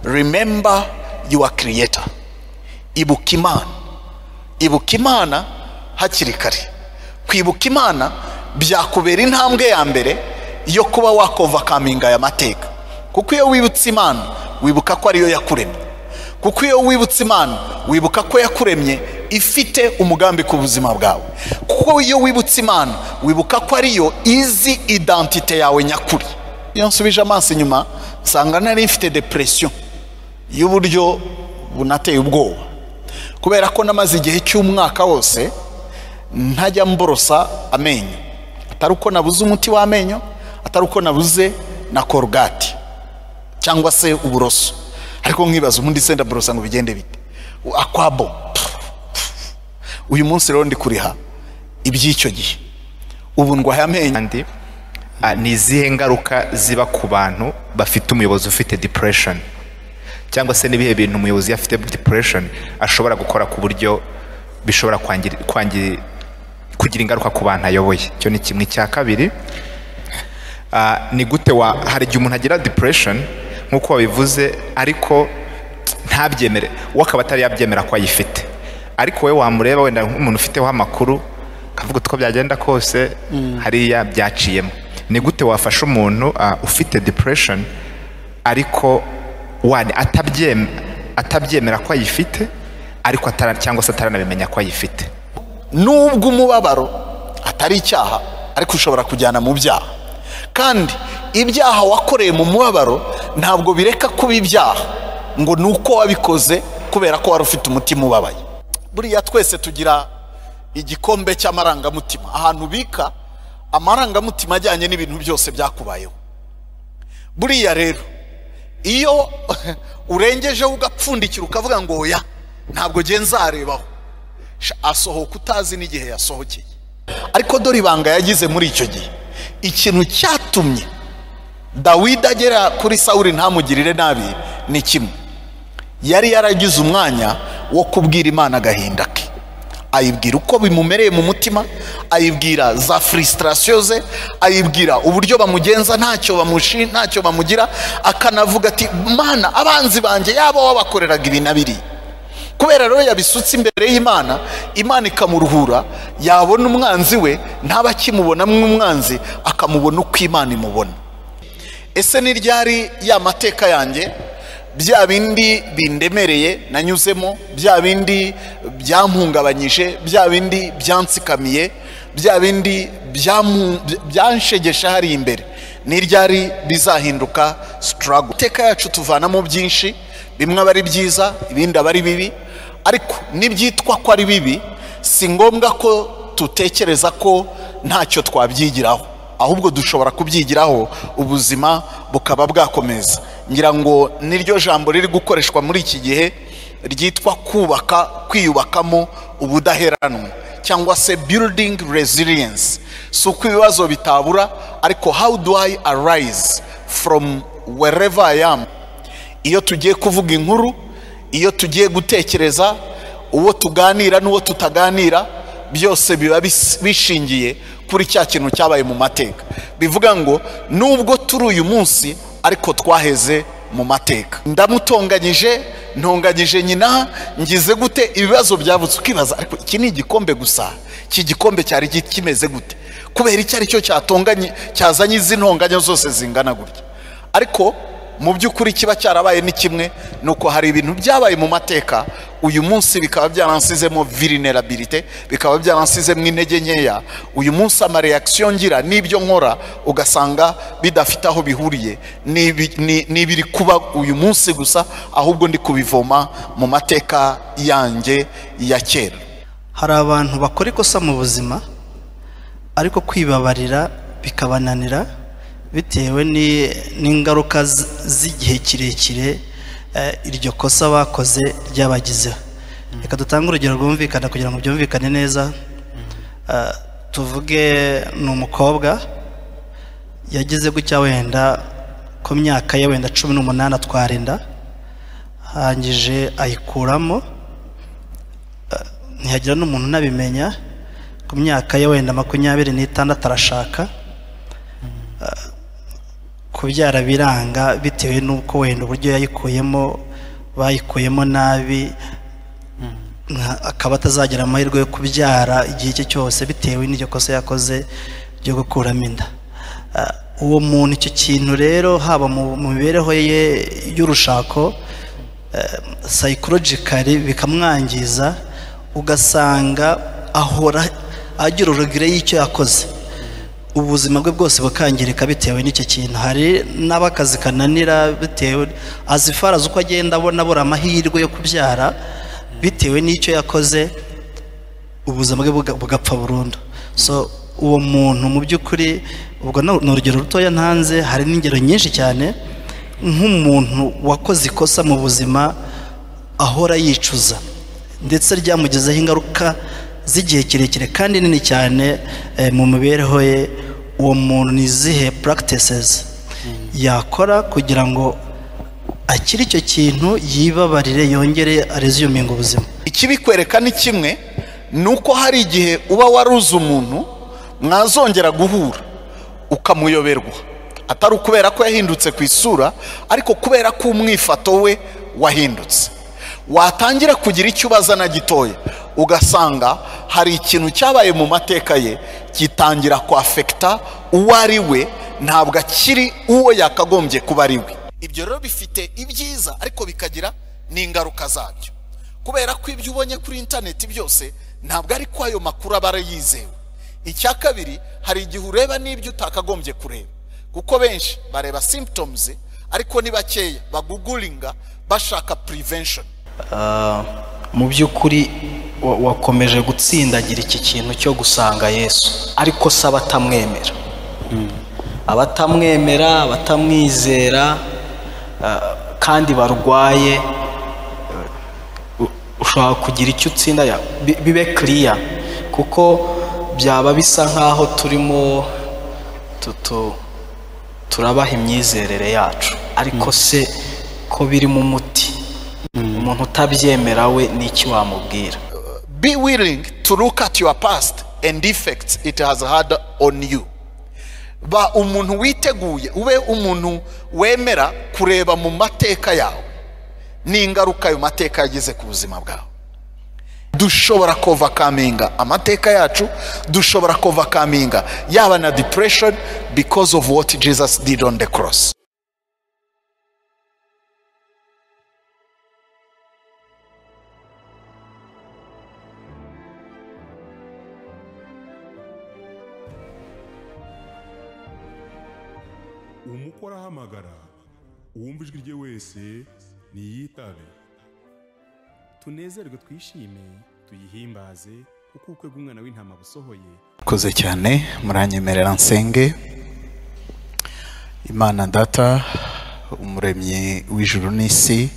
Remember your creator. Ibuka Imana. Ibuka Imana hakiri kare. Kwibuka Imana byakubera intambwe ya mbere yo kuba wakovercominga aya mateka. Kuko iyo wibutse Imana, wibuka ko ariyo yakuremye. Kuko iyo wibutse Imana, wibuka ko yakuremye ifite umugambi ku buzima bwawe. Kuko iyo wibutse Imana, wibuka ko ariyo izi identité yawe nyakuri. Iyo nsubije amaso inyuma, nsanga nari mfite depression y'uburyo bunateye ubwoba, kubera ko namaze igihe cy'umwaka wose ntajya mborosa amenyo, atari uko nabuze umuti w'amenyo, atari uko nabuze na Colgate cyangwa se uburoso, ariko nkibaza ubundi se ndaborosa ngo bigende bite? Akwabo. Uyu munsi rero ndi kuriha iby'icyo gihe, ubu ndwaye amenyo. Andi ni izihe ngaruka ziba ku bantu bafite umuyobozi ufite depression, cyangwa se n'ibihe bintu umuyobozi iyo afite depression ashobora gukora ku buryo bishobora kugira ingaruka ku bantu ayoboye? Icyo ni kimwe. Icya kabiri, ni gute wa hari igihe umuntu agira depression nk'uko wabivuze, ariko ntabyemere, we akaba atari yabyemera ko ayifite, ariko wowe wamureba wenda nk'umuntu ufiteho amakuru ukavuga uko byagenda kose hariya byaciyemo. Ni gute wafasha umuntu ufite depression ariko wani atabyemera ko ayifite, ariko atara cyangwa se ataranabimenya ko ayifite? Nubwo umubabaro atari icyaha, ariko ushobora kujyana mu byaha, kandi ibyaha wakoreye mu mubabaro ntabwo bireka kuba ibyaha ngo ni uko wabikoze kubera ko wari ufite umutima ubabaye. Buriya twese tugira igikombe cy'amarangamutima, ahantu ubika amarangamutima ajyanye n'ibintu byose byakubayeho. Buriya rero iyo urengejeho ugapfundikira ukavuga ngo oya, ntabwo ngiye nzarebaho, asohoka utazi n'igihe yasohokeye. Ariko dore ibanga yagize muri icyo gihe, ikintu cyatumye Dawidi agera kuri Sawuli ntamugirire nabi ni kimwe: yari yaragize umwanya wo kubwira Imana agahinda ke, ayibwira uko bimumereye mu mutima, ayibwira za frustration ze, ayibwira uburyo bamugenza ntacyo bamushi, ntacyo bamugira, akanavuga ati: "Mana, abanzi banjye yaba wabakoreraga ibi na biriya." Kubera rero yabisutse imbere y'Imana, Imana ikamuruhura, yabona umwanzi we ntaba akimubona nk'umwanzi, akamubona uko Imana imubona. Ese ni ryari ya mateka yanjye, bya bindi bindemereye nanyuzemo, bya bindi byampungabanyije, bya bindi byansikamiye, bya bindi byanshegesha hari imbere, ni ryari bizahinduka struggle? Amateka yacu tuvanamo byinshi, bimwe aba ari byiza, ibindi aba ari bibi, ariko n'ibyitwa ko ari bibi si ngombwa ko tutekereza ko ntacyo twabyigiraho, ahubwo dushobora kubyigiraho ubuzima bukaba bwakomeza. Ngira ngo niryo jambo riri gukoreshwa muri iki gihe ryitwa kubaka, kwiyubakamo ubudaheranwa, cyangwa se building resilience. Si uko ibibazo bitabura, ariko how do I arise from wherever I am? Iyo tugiye kuvuga inkuru, iyo tugiye gutekereza, uwo tuganira n'uwo tutaganira, byose biba bishingiye kuri cya kintu cyabaye mu mateka. Bivuga ngo nubwo turi uyu munsi, ariko twaheze mu mateka. Ndamutonganyije, ntonganyije nyina, ngize gute, ibibazo byavutse, ukibaza ariko iki ni igikombe gusa, iki gikombe cyari kimeze gute, kubera icyo ari cyo cyatonganye cyazanye izi ntonganya zose zingana gutya? Ariko mu by'ukuri kiba cyarabaye ni kimwe, nuko hari ibintu byabaye mu mateka uyu munsi bikaba byaransizemo vulnerabilité, bikaba byaransizemo intege nkeya. Uyu munsi ama reaction ngira n'ibyo nkora ugasanga bidafite aho bihuriye n'ibiri kuba uyu munsi gusa, ahubwo ndi kubivoma mu mateka yanjye ya kera. Hari abantu bakora ikosa mu buzima, ariko kwibabarira bikabananira bitewe n'ingaruka z'igihe kirekire iryo kosa bakoze ryabagizeho. Reka dutange urugero rwumvikana kugira ngo byumvikane neza. Tuvuge ni umukobwa yagize gutya, wenda ku myaka ye wenda 18 atwara inda, hangije ayikuramo, ntihagira n'umuntu unabimenya. Ku myaka ye wenda 26 arashaka. Kubyara biranga bitewe n'uko wenda uburyo yayikuyemo bayikuyemo nabi, akaba atazagira amahirwe yo kubyara igihe cye cyose bitewe n'iryo kosa yakoze ryo gukuramo inda. Uwo muntu icyo kintu rero haba mu mibereho ye y'urushako psychologically bikamwangiza, ugasanga ahora agira urugire y'icyo yakoze, ubuzima bwe bwose bukangirika bitewe n'icyo kintu. Hari n'abakazi kananira bitewe azifaraza uko agenda abona abura amahirwe yo kubyara bitewe n'icyo yakoze, ubuzima bwe bugapfa burundu. So uwo muntu mu by'ukuri, ubwo ni urugero rutoya ntanze, hari n'ingero nyinshi cyane nk'umuntu wakoze ikosa mu buzima ahora yicuza ndetse ryamugezeho ingaruka z'igihe kirekire kandi nini cyane mu mibereho ye. Uwo muntu ni izihe practices yakora kugira ngo akire icyo kintu, yibabarire, yongere aresuminga ubuzima? Ikibikwereka ni kimwe, ni uko hari igihe uba waruze umuntu mwazongera guhura ukamuyoberwa, atari ukubera ko yahindutse ku isura, ariko kubera ko umwifato we wahindutse. Watangira kugira icyo ubaza na gitoya, ugasanga hari ikintu cyabaye mu mateka ye gitangira kwafekita uwo ari we, ntabwo akiri uwo yakagombye kuba ari we. Ibyo rero bifite ibyiza ariko bikagira n'ingaruka zabyo, kubera ko ibyo ubonye kuri interineti byose ntabwo ari ko ayo makuru aba yizewe. Icya kabiri, hari igihe ureba n'ibyo utakagombye kureba, kuko benshi bareba symptoms ariko ni bakeya bagugulinga bashaka prevention. Mu by'ukuri wakomeje gutsindagira iki kintu cyo gusanga Yesu, ariko se abatamwemera, abatamwemera, abatamwizera kandi barwaye, ushobora kugira icyo utsinda bibe clear, kuko byaba bisa nkaho turimo turabaha imyizerere yacu, ariko se ko biri mu muti umuntu utabyemera we n'iki wamubwira? Be willing to look at your past and effects it has had on you. Ba umuntu witeguye, ube umuntu wemera kureba mu mateka yawe n'ingaruka ayo mateka yagize ku buzima bwawe. Dushobora overcominga amateka yacu, dushobora overcominga yaba na depression because of what Jesus did on the cross. Umukora ahamagara, uwumva ijwi rye wese niyitabe. Tunezerwe twishime, tuyihimbaze kuko ubukwe bw'umwana w'intama busohoye. Koze cyane, muranyemerera nsenge. Imana Data, umuremyi w'ijuru n'isi,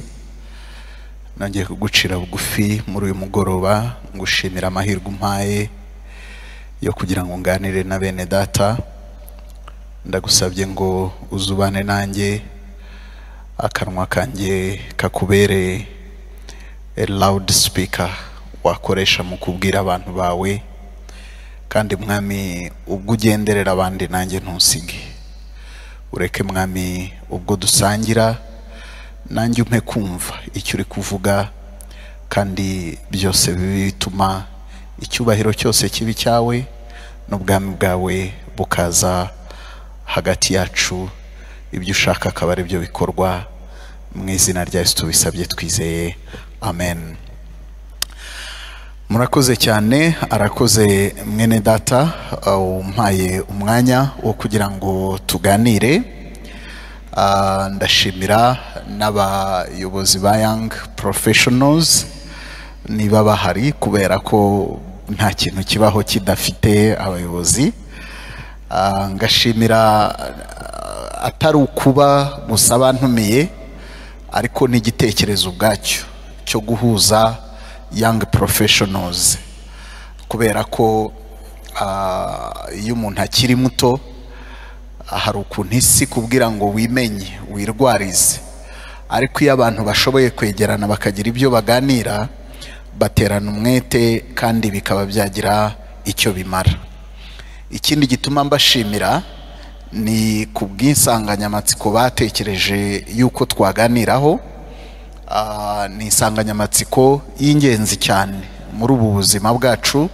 nongeye kugucira bugufi muri uyu mugoroba ngushimira amahirwe umpaye yo kugira ngo nganire na bene data. Ndagusabye ngo uzubane nanjye, akanwa kanjye kakubere a loud speaker wakoresha mu kubwira abantu bawe, kandi Mwami ubwo ugenderera abandi nanjye ntusige. Ureke Mwami ubwo dusangira nanjye umpe kumva icyo uri kuvuga, kandi byose bituma icyubahiro cyose kibi cyawe n'ubwami bwawe bukaza hagati yacu, ibyo ushaka akaba ari byo bikorwa. Mu izina rya Yesu tubisabye twizeye, amen. Murakoze cyane, arakoze mwene data umpaye umwanya wo kugira ngo tuganire. Ndashimira n'abayobozi ba Young Professionals niba bahari, kubera ko nta kintu kibaho kidafite abayobozi. Ngashimira atari ukuba gusa bantumiye, ariko n'igitekerezo ubwacyo cyo guhuza Young Professionals, kubera ko iyo umuntu akiri muto hari ukuntu isi kubwira ngo wimenye wirwarize, ariko iyo abantu bashoboye kwegerana bakagira ibyo baganira baterana umwete kandi bikaba byagira icyo bimara. Ikindi gituma mbashimira Ni ku bw'insanganyamatsiko batekereje yuko twaganiraho. Ni insanganyamatsiko y'ingenzi cyane muri ubu buzima bwacu,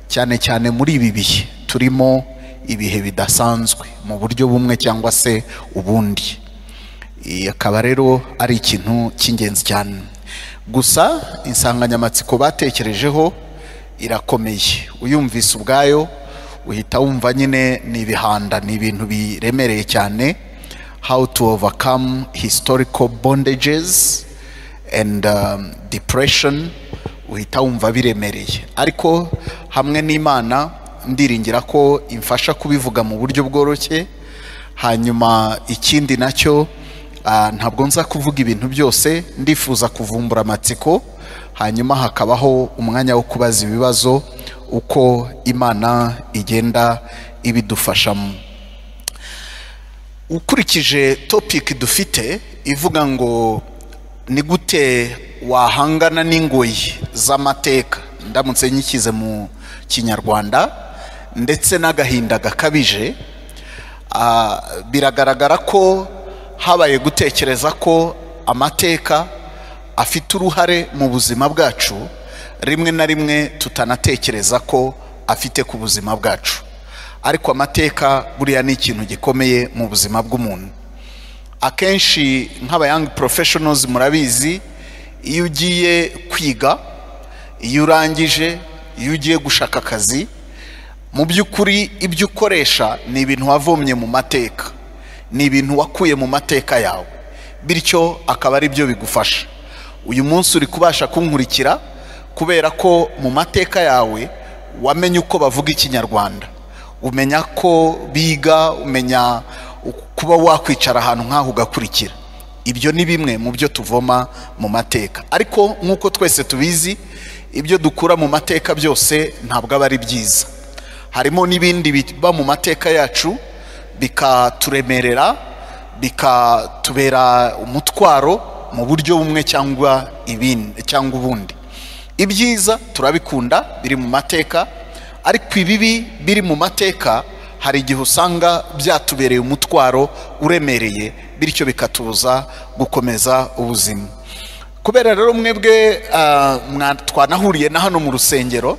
cyane cyane muri ibi bihe turimo, ibihe bidasanzwe mu buryo bumwe cyangwa se ubundi. Akaba rero ari ikintu cy'ingenzi cyane. Gusa insanganyamatsiko batekerejeho irakomeye, uyumvise ubwayo uhita wumva nyine ni ibihanda, ni ibintu biremereye cyane. How to overcome historical bondages and depression, uhita wumva biremereye. Ariko hamwe n'Imana ndiringira ko imfasha kubivuga mu buryo bworoshye. Hanyuma ikindi nacyo, ntabwo nza kuvuga ibintu byose, ndifuza kuvumbura amatsiko, hanyuma hakabaho umwanya wo kubaza ibibazo uko Imana igenda ibidufashamo. Ukurikije topic dufite ivuga ngo ni gute wahangana n'ingoyi z'amateka, ndamutse nyikize mu Kinyarwanda, ndetse n'agahinda gakabije, biragaragara ko habaye gutekereza ko amateka afite uruhare mu buzima bwacu, rimwe na rimwe tutanatekereza ko afite ku buzima bwacu. Ariko amateka buriya ni ikintu gikomeye mu buzima bw'umuntu. Akenshi nk'aba young professionals murabizi, iyo ugiye kwiga, iyo urangije, iyo ugiye gushaka akazi, mu by'ukuri ibyo ukoresha ni ibintu wavomye mu mateka, ni ibintu wakuye mu mateka yawe, bityo akaba ari byo bigufasha. Uyu munsi uri kubasha kunkurikira kubera ko mu mateka yawe wamenye uko bavuga Ikinyarwanda, umenya ko biga, umenya kuba wakwicara ahantu nk'aho ugakurikira. Ibyo ni bimwe mu byo tuvoma mu mateka. Ariko nk'uko twese tubizi, ibyo dukura mu mateka byose ntabwo aba ari byiza. Harimo n'ibindi biba mu mateka yacu bikaturemerera, bikatubera umutwaro mu buryo bumwe cyangwa ibindi cyangwa ubundi. Ibyiza turabikunda biri mu mateka, ariko ibibi biri mu mateka hari igihe usanga byatubereye umutwaro uremereye, bityo bikatubuza gukomeza ubuzima. Kubera rero mwebwe twanahuriye na hano mu rusengero,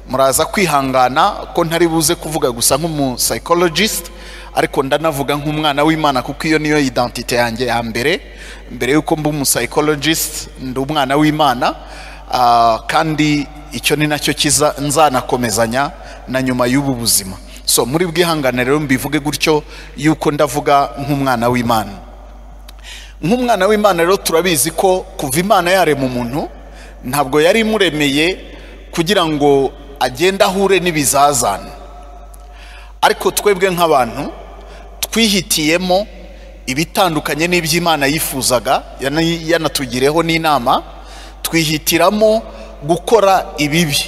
muraza kwihangana ko ntari buze kuvuga gusa nk'umu psychologist, ariko ndanavuga nk'umwana w'Imana, kuko iyo niyo identité yanjye ya mbere. Mbere yuko mba umu psychologist, ndi umwana w'Imana, kandi icyo ni nacyo kiza nzanakomezanya na nyuma y'ubu buzima. So muri bwihangane rero mbivuge gutyo yuko ndavuga nk'umwana w'Imana. Nk'umwana w'Imana rero turabizi ko kuva Imana yarema umuntu, ntabwo yari imuremeye kugira ngo agende ahure n'ibizazane. Ariko twebwe nk'abantu twihitiyemo ibitandukanye n'iby'Imana yifuzaga, yanatugireho n'inama, twihitiramo gukora ibibi,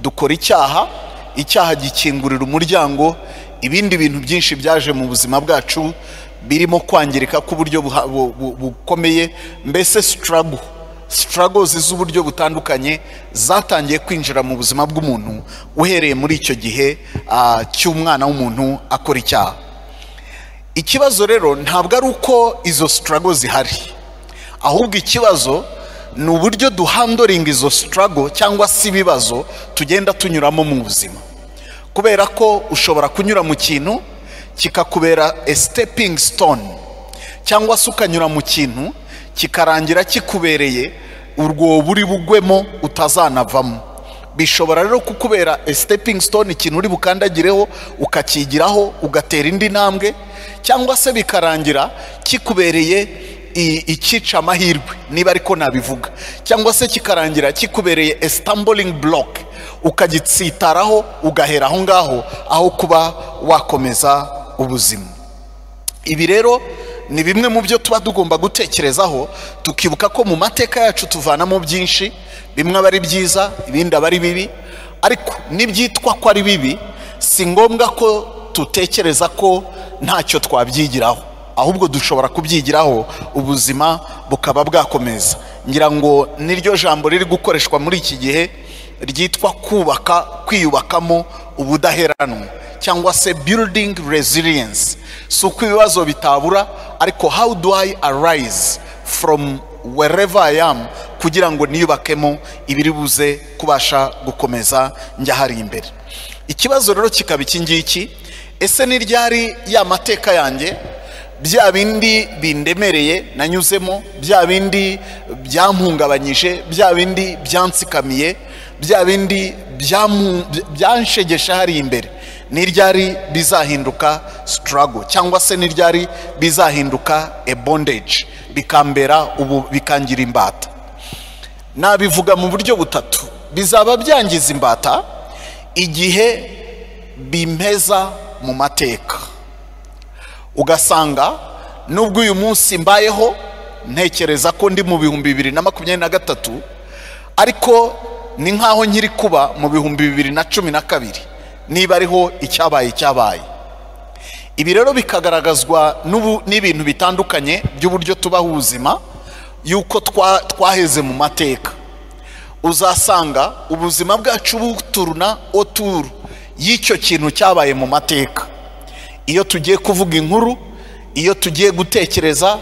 dukora icyaha. Icyaha gikingurira umuryango ibindi bintu byinshi byaje mu buzima bwacu, birimo kwangirika k'uburyo bukomeye, mbese struggles z'uburyo butandukanye zatangiye kwinjira mu buzima bw'umuntu uhereye muri icyo gihe cy'umwana w'umuntu akora icyaha. Ikibazo rero ntabwo ari uko izo struggles zihari, ahubwo ikibazo ni uburyo duhandoringa izo struggle cyangwa se ibibazo tugenda tunyuramo mu buzima. Kubera ko ushobora kunyura mu kintu kikakubera a stepping stone, cyangwa se ukanyura mu kintu kikarangira kikubereye urwobo uri bugwemo utazanavamo. Bishobora rero kukubera a stepping stone, ikintu uri bukandagireho ukakigiraho ugatera indi ntambwe, cyangwa se bikarangira kikubereye ikica amahirwe, niba ariko nabivuga, cyangwa se kikarangira kikubereye a stumbling block, ukagitsitaraho ugahera aho ngaho aho kuba wakomeza ubuzima. Ibi rero ni bimwe mu byo tuba tugomba gutekerezaho, tukibuka ko mu mateka yacu tuvanamo byinshi, bimwe aba ari byiza, ibindi aba ari bibi. Ariko n'ibyitwa ko ari bibi si ngombwa ko tutekereza ko ntacyo twabyigiraho, ahubwo dushobora kubyigiraho ubuzima bukaba bwakomeza. Ngira ngo niryo jambo riri gukoreshwa muri iki gihe ryitwa kubaka, kwiyubakamo ubudaheranwa, cyangwa se building resilience. Si uko ibibazo bitabura, ariko how do I arise from wherever I am kugira ngo niyubakemo ibiri buze kubasha gukomeza njya hari imbere. Ikibazo rero kikaba iki ngiki: ese ni ryari ya mateka yanjye, bya bindi bindemereye nanyuzemo, bya bindi byampungabanyije, bya bindi byansikamiye, bya bindi byanshegesha hari imbere, ni ryari bizahinduka struggle, cyangwa se ni ryari bizahinduka a bondage, bikambera ubu, bikangira imbata? Nabivuga mu buryo butatu. Bizaba byangiza imbata igihe bimpeza mu mateka, ugasanga nubwo uyu munsi mbayeho ntekereza ko ndi mu 2023, ariko ni nkaho nkiri kuba mu 2012, niba ariho icyabaye cyabaye. Ibi rero bikagaragazwa n'ibintu bitandukanye by'uburyo tubaho ubuzima, yuko twaheze mu mateka. Uzasanga ubuzima bwacu buturuna autour y'icyo kintu cyabaye mu mateka. Iyo tugiye kuvuga inkuru, iyo tugiye gutekereza,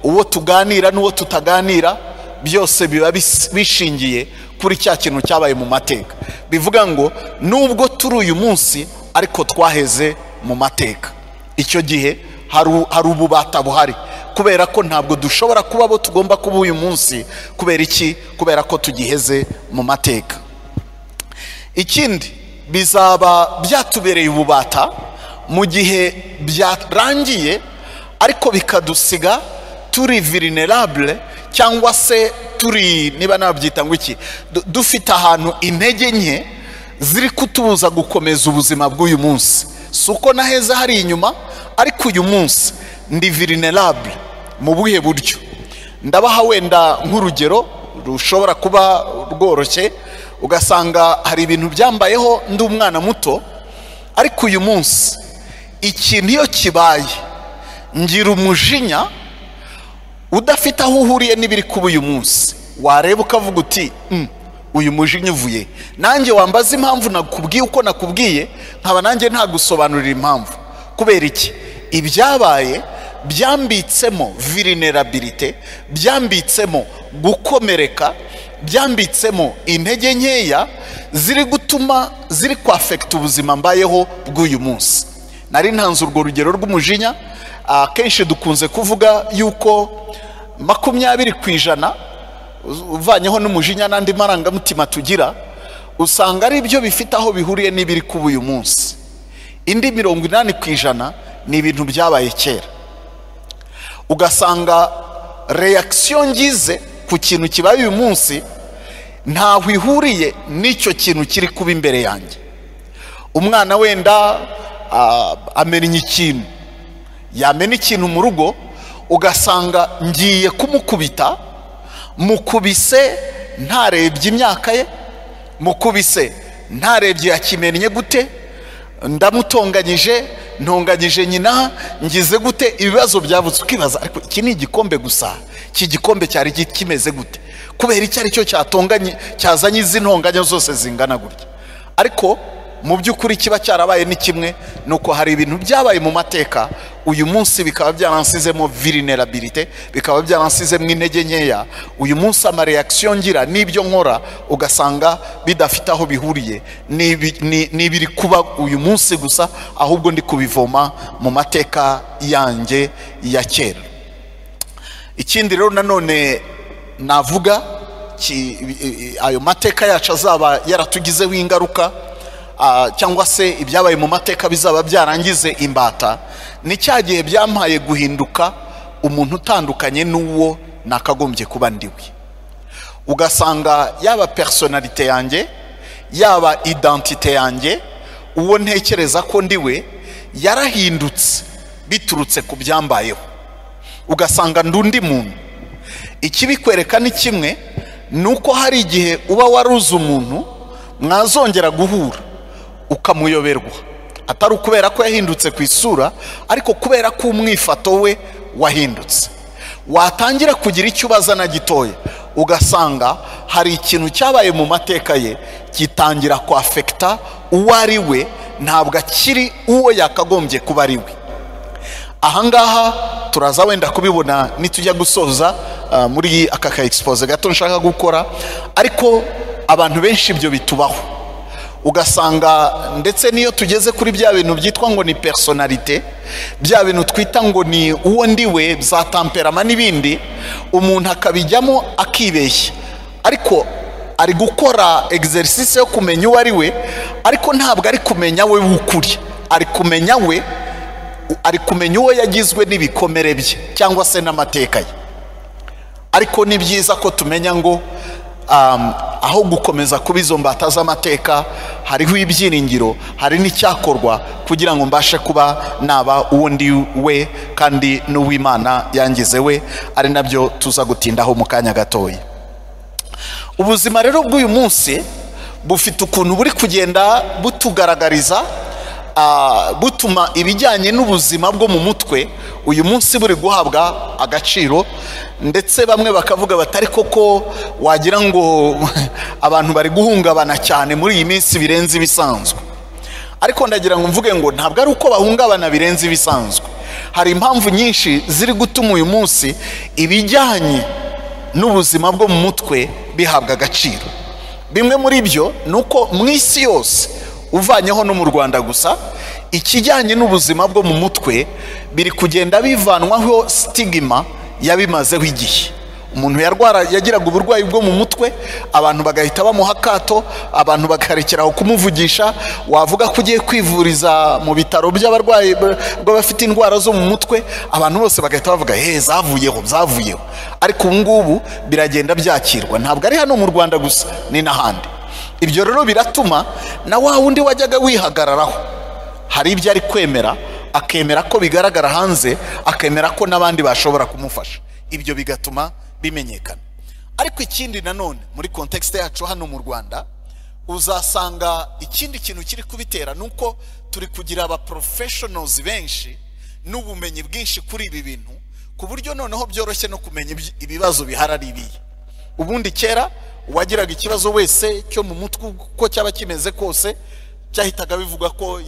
uwo tuganira n'uwo tutaganira, byose biba bishingiye kuri cya kintu cyabaye mu mateka. Bivuga ngo nubwo turi uyu munsi, ariko twaheze mu mateka. Icyo gihe hari ububata buhari, kubera ko ntabwo dushobora kuba abo tugomba kuba uyu munsi. Kubera iki? Kubera ko tugiheze mu mateka. Ikindi, bizaba byatubereye ububata mu gihe byarangiye, ariko bikadusiga turi vulnerable, cyangwa se turi, niba nabyita ngo iki, dufite ahantu intege nke ziri kutubuza gukomeza ubuzima bw'uyu munsi. Si uko naheza hari inyuma, ariko uyu munsi ndi vulnerable. Mu buhe buryo? Ndabaha wenda nk'urugero rushobora kuba rworoshye. Ugasanga hari ibintu byambayeho ndi umwana muto, ariko uyu munsi ikintu iyo kibaye ngira umujinya udafite aho uhuriye n'ibiri kuba uyu munsi. Wareba ukavuga uti: "Uyu mujinya uvuye?" Nanjye wambaza impamvu nakubwiye uko nakubwiye, nkaba nanjye ntagusobanurira impamvu. Kubera iki? Ibyabaye byambitsemo vulnerabilité, byambitsemo gukomereka, byambitsemo intege nkeya ziri gutuma, ziri kwafekita ubuzima mbayeho bw'uyu munsi. Nari ntanze urwo rugero rw'umujinya. Akenshi dukunze kuvuga yuko 20%, uvanyeho n'umujinya n'andi marangamutima tugira, usanga ari byo bifite aho bihuriye n'ibiri kuba uyu munsi. Indi 80% ni ibintu byabaye kera. Ugasanga réaction ngize ku kintu kibaye uyu munsi ntaho ihuriye n'icyo kintu kiri kuba imbere yanjye. Umwana wenda amenya ikintu, yamena ikintu mu rugo, ugasanga ngiye kumukubita, mukubise ntarebye imyaka ye, mukubise ntarebye yakimennye gute, ndamutonganyije, ntonganyije nyina, ngize gute, ibibazo byavutse. Ukibaza: ariko iki ni igikombe gusa, iki gikombe cyari kimeze gute? Kubera icyo ari cyo cyatonganye, cyazanye izi ntonganya zose zingana gutya? Ariko mu by'ukuri kiba cyarabaye ni kimwe, ni uko hari ibintu byabaye mu mateka, uyu munsi bikaba byaransizemo vulnerabilité, bikaba byaransizemo intege nkeya. Uyu munsi ama réaction ngira n'ibyo nkora ugasanga bidafite aho bihuriye n'ibiri kuba uyu munsi gusa, ahubwo ndi kubivoma mu mateka yanjye ya kera. Ikindi rero nanone navuga, ayo mateka yacu azaba yaratugizeho ingaruka, cyangwa se ibyabaye mu mateka bizaba byarangize imbata, ni cya gihe byampaye guhinduka umuntu utandukanye n'uwo nakagombye kuba ndiwe. Ugasanga yaba personnalité yanjye, yaba identité yanjye, uwo ntekereza ko ndiwe, yarahindutse biturutse ku byambayeho. Ugasanga ndi undi muntu. Ikibikwereka ni kimwe, ni uko hari igihe uba waruze umuntu, mwazongera guhura ukamuyoberwa, atari ukubera ko yahindutse ku isura, ariko kubera ko umwifato we wahindutse. Watangira kugira icyo ubaza na gitoya, ugasanga hari ikintu cyabaye mu mateka ye gitangira kwafekita uwo ari we. ntabwo akiri uwo yakagombye kuba ari we. Ahangaha turaza wenda kubibona nitujya gusoza muri aka ka expose gato nshaka gukora, ariko abantu benshi ibyo bitubaho, ugasanga ndetse niyo tugeze kuri bya bintu byitwa ngo ni personnalité, bya bintu twita ngo ni uwo ndiwe, za tempérament n'ibindi, umuntu akabijyamo akibeshya, ariko ari gukora exercice yo kumenya uwo ari we, ariko ntabwo ari kumenya we w'ukuri, ari kumenya we, ari kumenya uwo yagizwe n'ibikomere bye cyangwa se n'amateka ye. Ariko ni byiza ko tumenya ngo aho gukomeza kuba izo mbata z'amateka, hariho ibyiringiro, hari n'icyakorwa kugira ngo mbashe kuba naba uwo ndi we kandi n'uw'Imana yangize we, ari nabyo tuza gutindaho mu kanya gatoya. Ubuzima rero bw'uyu munsi bufite ukuntu buri kugenda butugaragariza, butuma ibijyanye n'ubuzima bwo mu mutwe uyu munsi buri guhabwa agaciro, ndetse bamwe bakavuga batari koko wagira ngo abantu bari guhungabana cyane muri iyi minsi birenze ibisanzwe. Ariko ndagira ngo mvuge ngo ntabwo ari uko bahungabana birenze ibisanzwe, hari impamvu nyinshi ziri gutuma uyu munsi ibijyanye n'ubuzima bwo mu mutwe bihabwa agaciro. Bimwe muri byo ni uko mu isi yose, uvanyeho no mu Rwanda gusa, ikijyanye n'ubuzima bwo mu mutwe biri kugenda bivanwaho stigma yabimazeho igihe. Umuntu yarwara yagiraga uburwayi bwo mu mutwe, abantu bagahita bamuha akato, abantu bakarekeraho kumuvugisha. Wavuga ko ugiye kwivuriza mu bitaro by'abarwayi b'abafite indwara zo mu mutwe, abantu bose bagahita bavuga he zavuyeho zavuyeho. Ariko ubu ngubu biragenda byakirwa, ntabwo ari hano mu Rwanda gusa, ni n'ahandi. Ibyo rero biratuma na wa wundi wajyaga wihagararaho hari ibyo ari kwemera, akemera ko bigaragara hanze, akemera ko n'abandi bashobora kumufasha, ibyo bigatuma bimenyekana. Ariko ikindi nanone muri context yacu hano mu Rwanda, uzasanga ikindi kintu kiri kubitera nuko turi kugira aba professionals benshi n'ubumenyi bwinshi kuri ibi bintu, ku buryo noneho byoroshye no kumenya ibibazo bihari ari ibihe. Ubundi kera uwagiraga ikibazo wese cyo mu mutwe uko cyaba kimeze kose, cyahitaga bivuga ko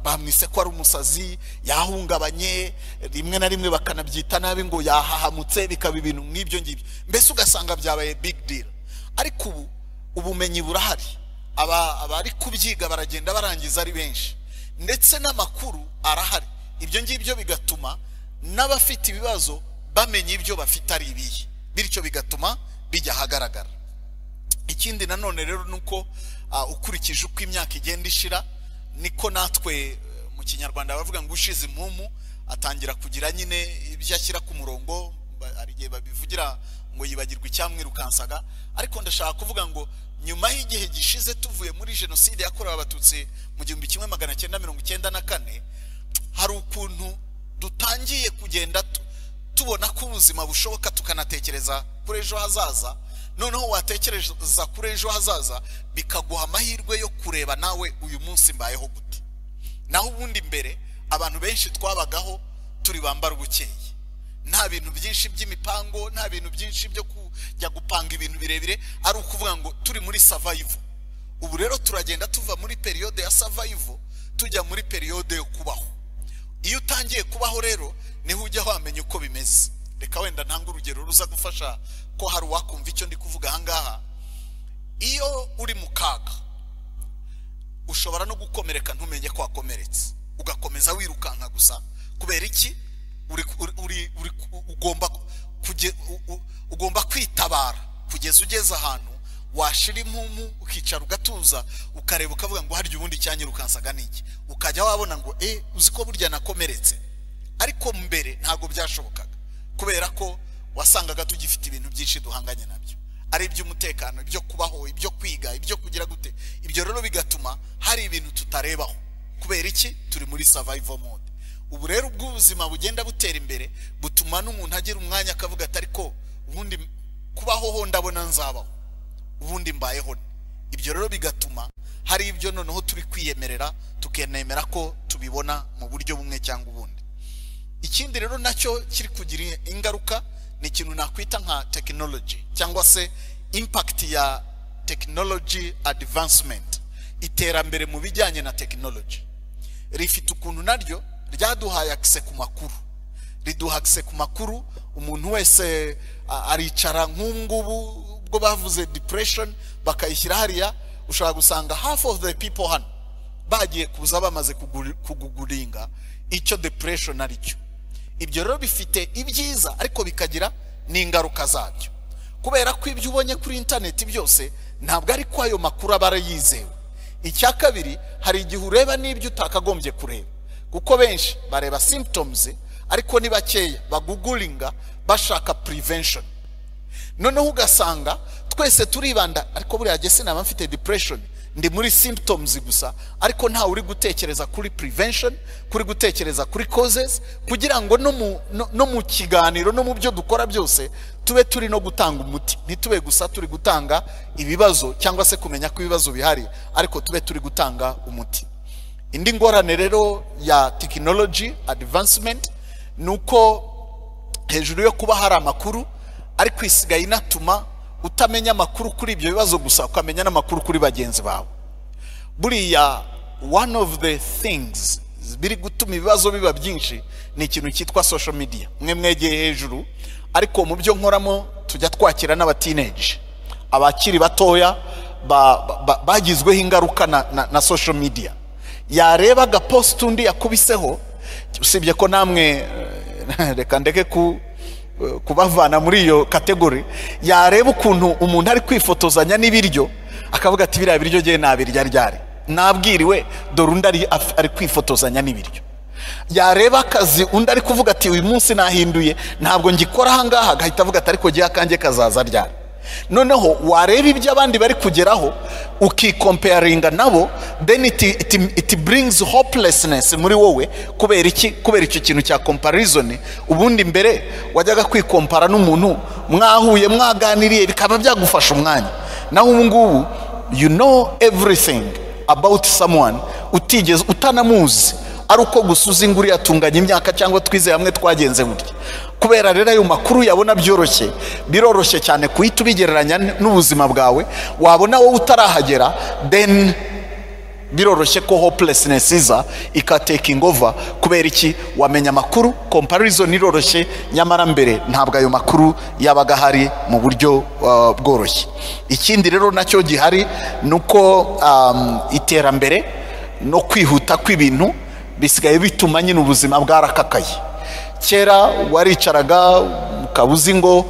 bamwise ko ari umusazi, yahungabanye, rimwe na rimwe bakanabyita nabi ngo yahahamutse, bikaba ibintu nk'ibyo ngibyo, mbese ugasanga byabaye big deal. Ariko ubu ubumenyi burahari, abari kubyiga baragenda barangiza ari benshi, ndetse n'amakuru arahari. Ibyo ngibyo bigatuma n'abafite ibibazo bamenya ibyo bafite ari ibihe, bityo bigatuma bijya ahagaragara. Ikindi nanone rero nuko ukurikije uko imyaka igenda ishira, niko natwe mu Kinyarwanda bavuga ngo ushize impumu atangira kugira nyine ibyo ashyira ku murongo, hari igihe babivugira ngo yibagirwa icyamwirukansaga. Ariko ndashaka kuvuga ngo nyuma y'igihe gishize tuvuye muri jenoside yakorewe Abatutsi mu 1994, hari ukuntu dutangiye kugenda tubona ko ubuzima bushoboka, tukanatekereza kuri ejo hazaza. Noneho watekereza kuri ejo hazaza bikaguha amahirwe yo kureba nawe uyu munsi mbayeho gute. Naho ubundi mbere abantu benshi twabagaho turi bambara ubukeye, nta bintu byinshi by'imipango, nta bintu byinshi byo kujya gupanga ibintu birebire, ari ukuvuga ngo turi muri survival. Ubu rero turagenda tuva muri periode ya survival tujya muri periode yo kubaho. Iyo utangiye kubaho rero niho ujya wamenya uko bimeze. Reka wenda ntanga urugero ruza gufasha ko hari uwakumva icyo ndi kuvuga ahangaha. Iyo uri mu kaga ushobora no gukomereka ntumenye ko wakomeretse, ugakomeza wirukanka gusa. Kubera iki? Ugomba kwitabara kugeza ugeze ahantu washira impumu, ukicara ugatuza, ukareba ukavuga ngo harya ubundi cyanyirukansaga niki, ukajya wabona ngo uzi ko burya nakomeretse. Ariko mbere ntabwo byashobokaga, kubera ko wasangaga tugifite ibintu byinshi duhanganye nabyo, ari iby'umutekano, ibyo kubaho, ibyo kwiga, ibyo kugira gute. Ibyo rero bigatuma hari ibintu tutarebaho. Kubera iki? Turi muri survival mode. Ubu rero ubw'ubuzima bugenda butera imbere butuma n'umuntu agira umwanya akavuga ati ariko ubundi kubaho ho ndabona nzabaho, ubundi mbayeho. Ibyo rero bigatuma hari ibyo noneho turi kwiyemerera, tukenemera ko tubibona mu buryo bumwe cyangwa ubundi. Ikindi rero nacyo kiri kugira ingaruka ni ikintu nakwita nka technology, cyangwa se impact ya technology advancement. Iterambere mu bijyanye na tekinoloji rifite ukuntu naryo ryaduhaye access ku makuru, riduha access ku makuru. Umuntu wese aricara, nk'ubungubu ubwo bavuze depression bakayishyira hariya, ushobora gusanga half of the people hano bagiye kuza bamaze kugooglinga icyo depression ari cyo. Ibyo rero bifite ibyiza, ariko bikagira n'ingaruka zabyo, kubera ko ibyo ubonye kuri interineti byose ntabwo ari ko ayo makuru aba yizewe. Icya kabiri, hari igihe ureba n'ibyo utakagombye kureba, kuko benshi bareba symptoms, ariko ni bakeya bagooglinga bashaka prevention. Noneho ugasanga twese turibanda, ariko buriya jye sinaba mfite depression, ndi muri symptoms gusa, ariko ntawe uri gutekereza kuri prevention, kuri gutekereza kuri causes, kugira ngo no mu kiganiro no mu byo dukora byose tube turi no gutanga umuti, ntitube gusa turi gutanga ibibazo cyangwa se kumenya ko ibibazo bihari, ariko tube turi gutanga umuti. Indi ngorane rero ya technology advancement ni uko hejuru yo kuba hari amakuru, ariko isigaye inatuma utamenya amakuru kuri ibyo bibazo gusa, ukamenya n'amakuru kuri bagenzi bawe. Buriya one of the things biri gutuma ibibazo biba byinshi ni ikintu cyitwa social media. Mwe mwegeye hejuru, ariko mu byo nkoramo tujya twakira n'aba teenage, abakiri batoya bagizweho ingaruka na social media. Yareba agapost undi yakubiseho, usibye ko namwe reka ndeke kubavana muri iyo category, yareba ukuntu umuntu ari kwifotozanya n'ibiryo, akavuga ati: "Biriya biryo ngewe nabirya ryari? Nabwiriwe, dore undi ari kwifotozanya n'ibiryo." Yareba akazi undi ari kuvuga ati: "Uyu munsi nahinduye, ntabwo ngikora ahangaha," agahita avuga ati: "Ariko ngewe akanjye kazaza ryari?" Noneho wareba ibyo abandi bari kugeraho, ukicomparinga nabo, then it brings hopelessness muri wowe. Kubera iki? Kubera icyo kintu cya comparison. Ubundi mbere wajyaga kwicompara n'umuntu mwahuye, mwaganiriye, bikaba byagufasha umwanya. Naho ubu ngubu you know everything about someone utigeze, utanamuzi, ari uko gusa uzi ngo uriya tunganya imyaka cyangwa twize hamwe, twagenze gutya. Kubera rero ayo makuru yabona byoroshye, biroroshye cyane kuhita ubigereranya n'ubuzima bwawe. Wabona wowe utarahagera, then biroroshye ko hopelessness iza ikatakinga over. Kubera iki? Wamenya amakuru, comparison iroroshye, nyamara mbere ntabwo ayo makuru yabaga ahari mu buryo bworoshye. Ikindi rero nacyo gihari ni uko iterambere no kwihuta kw'ibintu bisigaye bituma nyine ubuzima bwarakakaye. Kera waricaraga ukaba uzi ngo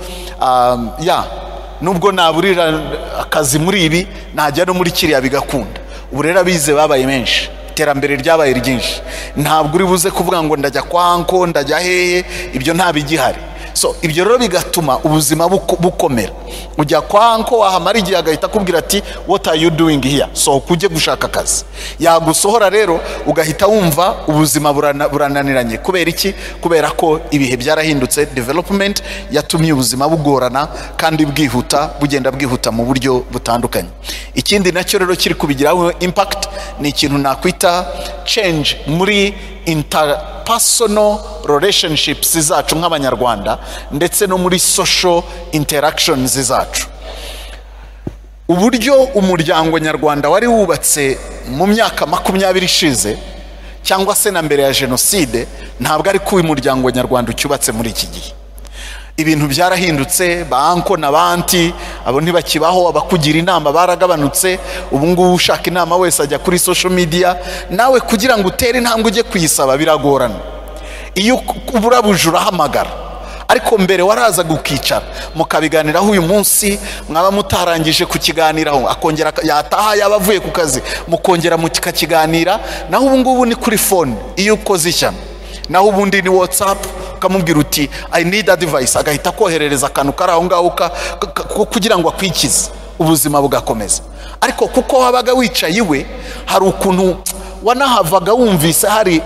ya nubwo naburira akazi muri ibi, najya no muri kiriya bigakunda. Ubu rero abize babaye benshi, iterambere ryabaye ryinshi, ntabwo uri buze kuvuga ngo ndajya kwa uncle, ndajya hehe, ibyo nta bigihari. So ibyo rero bigatuma ubuzima bukomera. Ujya kwa uncle, wahamara igihe agahita akubwira ati: "What are you doing here? Sohoka ujye gushaka akazi." Yagusohora rero, ugahita wumva ubuzima burananiranye. Kubera iki? Kubera ko ibihe byarahindutse, development yatumye ubuzima bugorana kandi bwihuta, bugenda bwihuta mu buryo butandukanye. Ikindi nacyo rero kiri kubigiraho impact ni ikintu nakwita change muri interpersonal relationships zacu nk'Abanyarwanda, ndetse no muri social interactions zacu. Uburyo umuryango nyarwanda wari wubatse mu myaka 20 ishize cyangwa se na mbere ya jenoside, ntabwo ari ko uyu muryango nyarwanda ucyubatse muri iki gihe. Ibintu byarahindutse. Ba uncle na ba auntie abo ntibakibaho, abakugira inama baragabanutse. Ubu ngubu ushaka inama wese ajya kuri social media. Nawe kugira ngo utere intambwe ujye kuyisaba biragorana. Iyo uburabuje urahamagara, ariko mbere warazaga ukicara mukabiganiraho uyu munsi, mwaba mutarangije kukiganiraho akongera yataha, yaba avuye ku kazi, mukongera mukakiganira. Naho ubu ngubu ni kuri phone iyo ukoze ishyano. Naho ubundi ni WhatsApp, ukamubwira uti: "I need advice," agahita akoherereza akantu kari aho ngaho kugira ngo akwikize, ubuzima bugakomeza. Ariko kuko wabaga wicaye iwe, hari ukuntu wanahavaga wumvise hari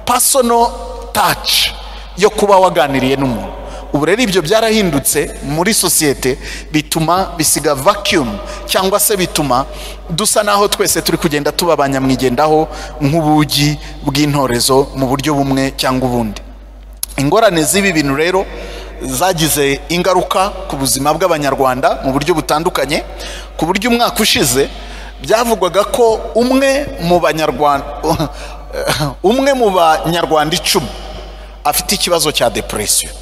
personal touch yo kuba waganiriye n'umuntu. Ubu rero ibyo byarahindutse muri sosiyete, bituma bisiga vacuum, cyangwa se bituma dusa naho twese turi kugenda tuba abanyamwigendaho nk'ubugi bw'intorezo mu buryo bumwe cyangwa ubundi. Ingorane z'ibi bintu rero zagize ingaruka ku buzima bw'Abanyarwanda mu buryo butandukanye, ku buryo umwaka ushize Byavugwaga ko umwe mu Banyarwanda 10 afite ikibazo cya depression.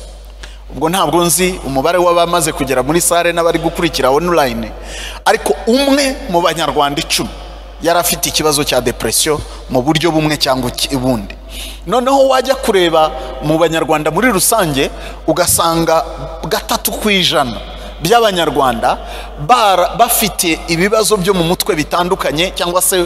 Ubwo ntabwo nzi umubare w'abamaze kugera muri sare n'abari gukurikira online, ariko umwe mu Banyarwanda 10 yari afite ikibazo cya depression mu buryo bumwe cyangwa ubundi. Noneho wajya kureba mu Banyarwanda muri rusange ugasanga 3% by'Abanyarwanda bafite ibibazo byo mu mutwe bitandukanye, cyangwa se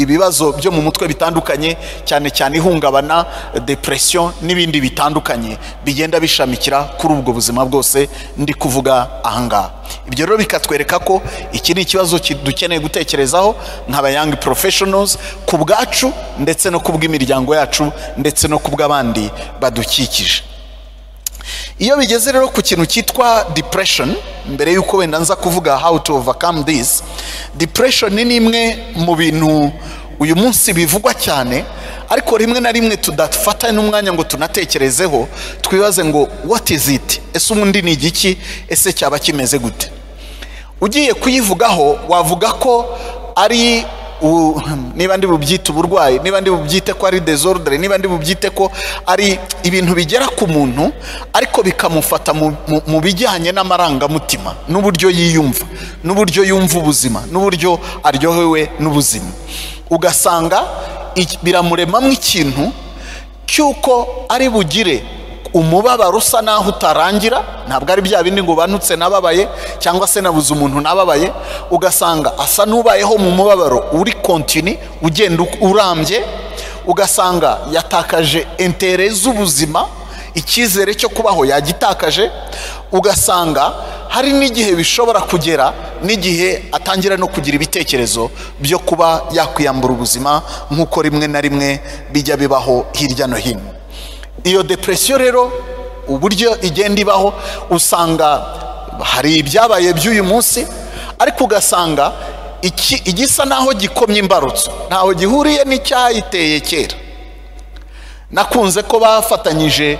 ibibazo byo mu mutwe bitandukanye, cyane cyane ihungabana, depression n'ibindi bitandukanye bigenda bishamikira kuri ubwo buzima bwose ndi kuvuga ahangaha. Ibyo rero bikatwereka ko iki ni ikibazo dukeneye gutekerezaho nk'aba young professionals ku bwacu, ndetse no ku bw'imiryango yacu, ndetse no ku bw'abandi badukikije. Iyo bigeze rero ku kintu cyitwa depression, mbere yuko wenda nza kuvuga how to overcome this, depression ni imwe mu bintu uyu munsi bivugwa cyane, ariko rimwe na rimwe tudafata n'umwanya ngo tunatekerezeho, twibaze ngo what is it? Ese ubundi ni igiki? Ese cyaba kimeze gute? Ugiye kuyivugaho wavuga ko ari niba ndi bubyite uburwayi, niba ndi bubyite ko ari desordre, niba ndi bubyite ko ari ibintu bigera ku muntu ariko bikamufata mu bijyanye n'amarangamutima, n'uburyo yiyumva, n'uburyo yumva ubuzima, n'uburyo aryohewe n'ubuzima. Ugasanga biramuremamo ikintu cy'uko ari bugire umubabaro usa naho utarangira. Ntabwo ari bya bindi ngo banutse nababaye cyangwa se nabuze umuntu nababaye. Ugasanga asa n'ubayeho mu mubabaro uri continue, ugenda urambye. Ugasanga yatakaje intere z'ubuzima, icyizere cyo kubaho yagitakaje. Ugasanga hari n'igihe bishobora kugera n'igihe atangira no kugira ibitekerezo byo kuba yakwiyambura ubuzima, nk'uko rimwe na rimwe bijya bibaho hirya no hino. Iyo depression rero uburyo igenda ibaho, usanga hari ibyabaye by'uyu munsi, ariko ugasanga igisa naho gikomye imbarutso ntaho gihuriye n'icyayiteye kera. Nakunze ko bafatanyije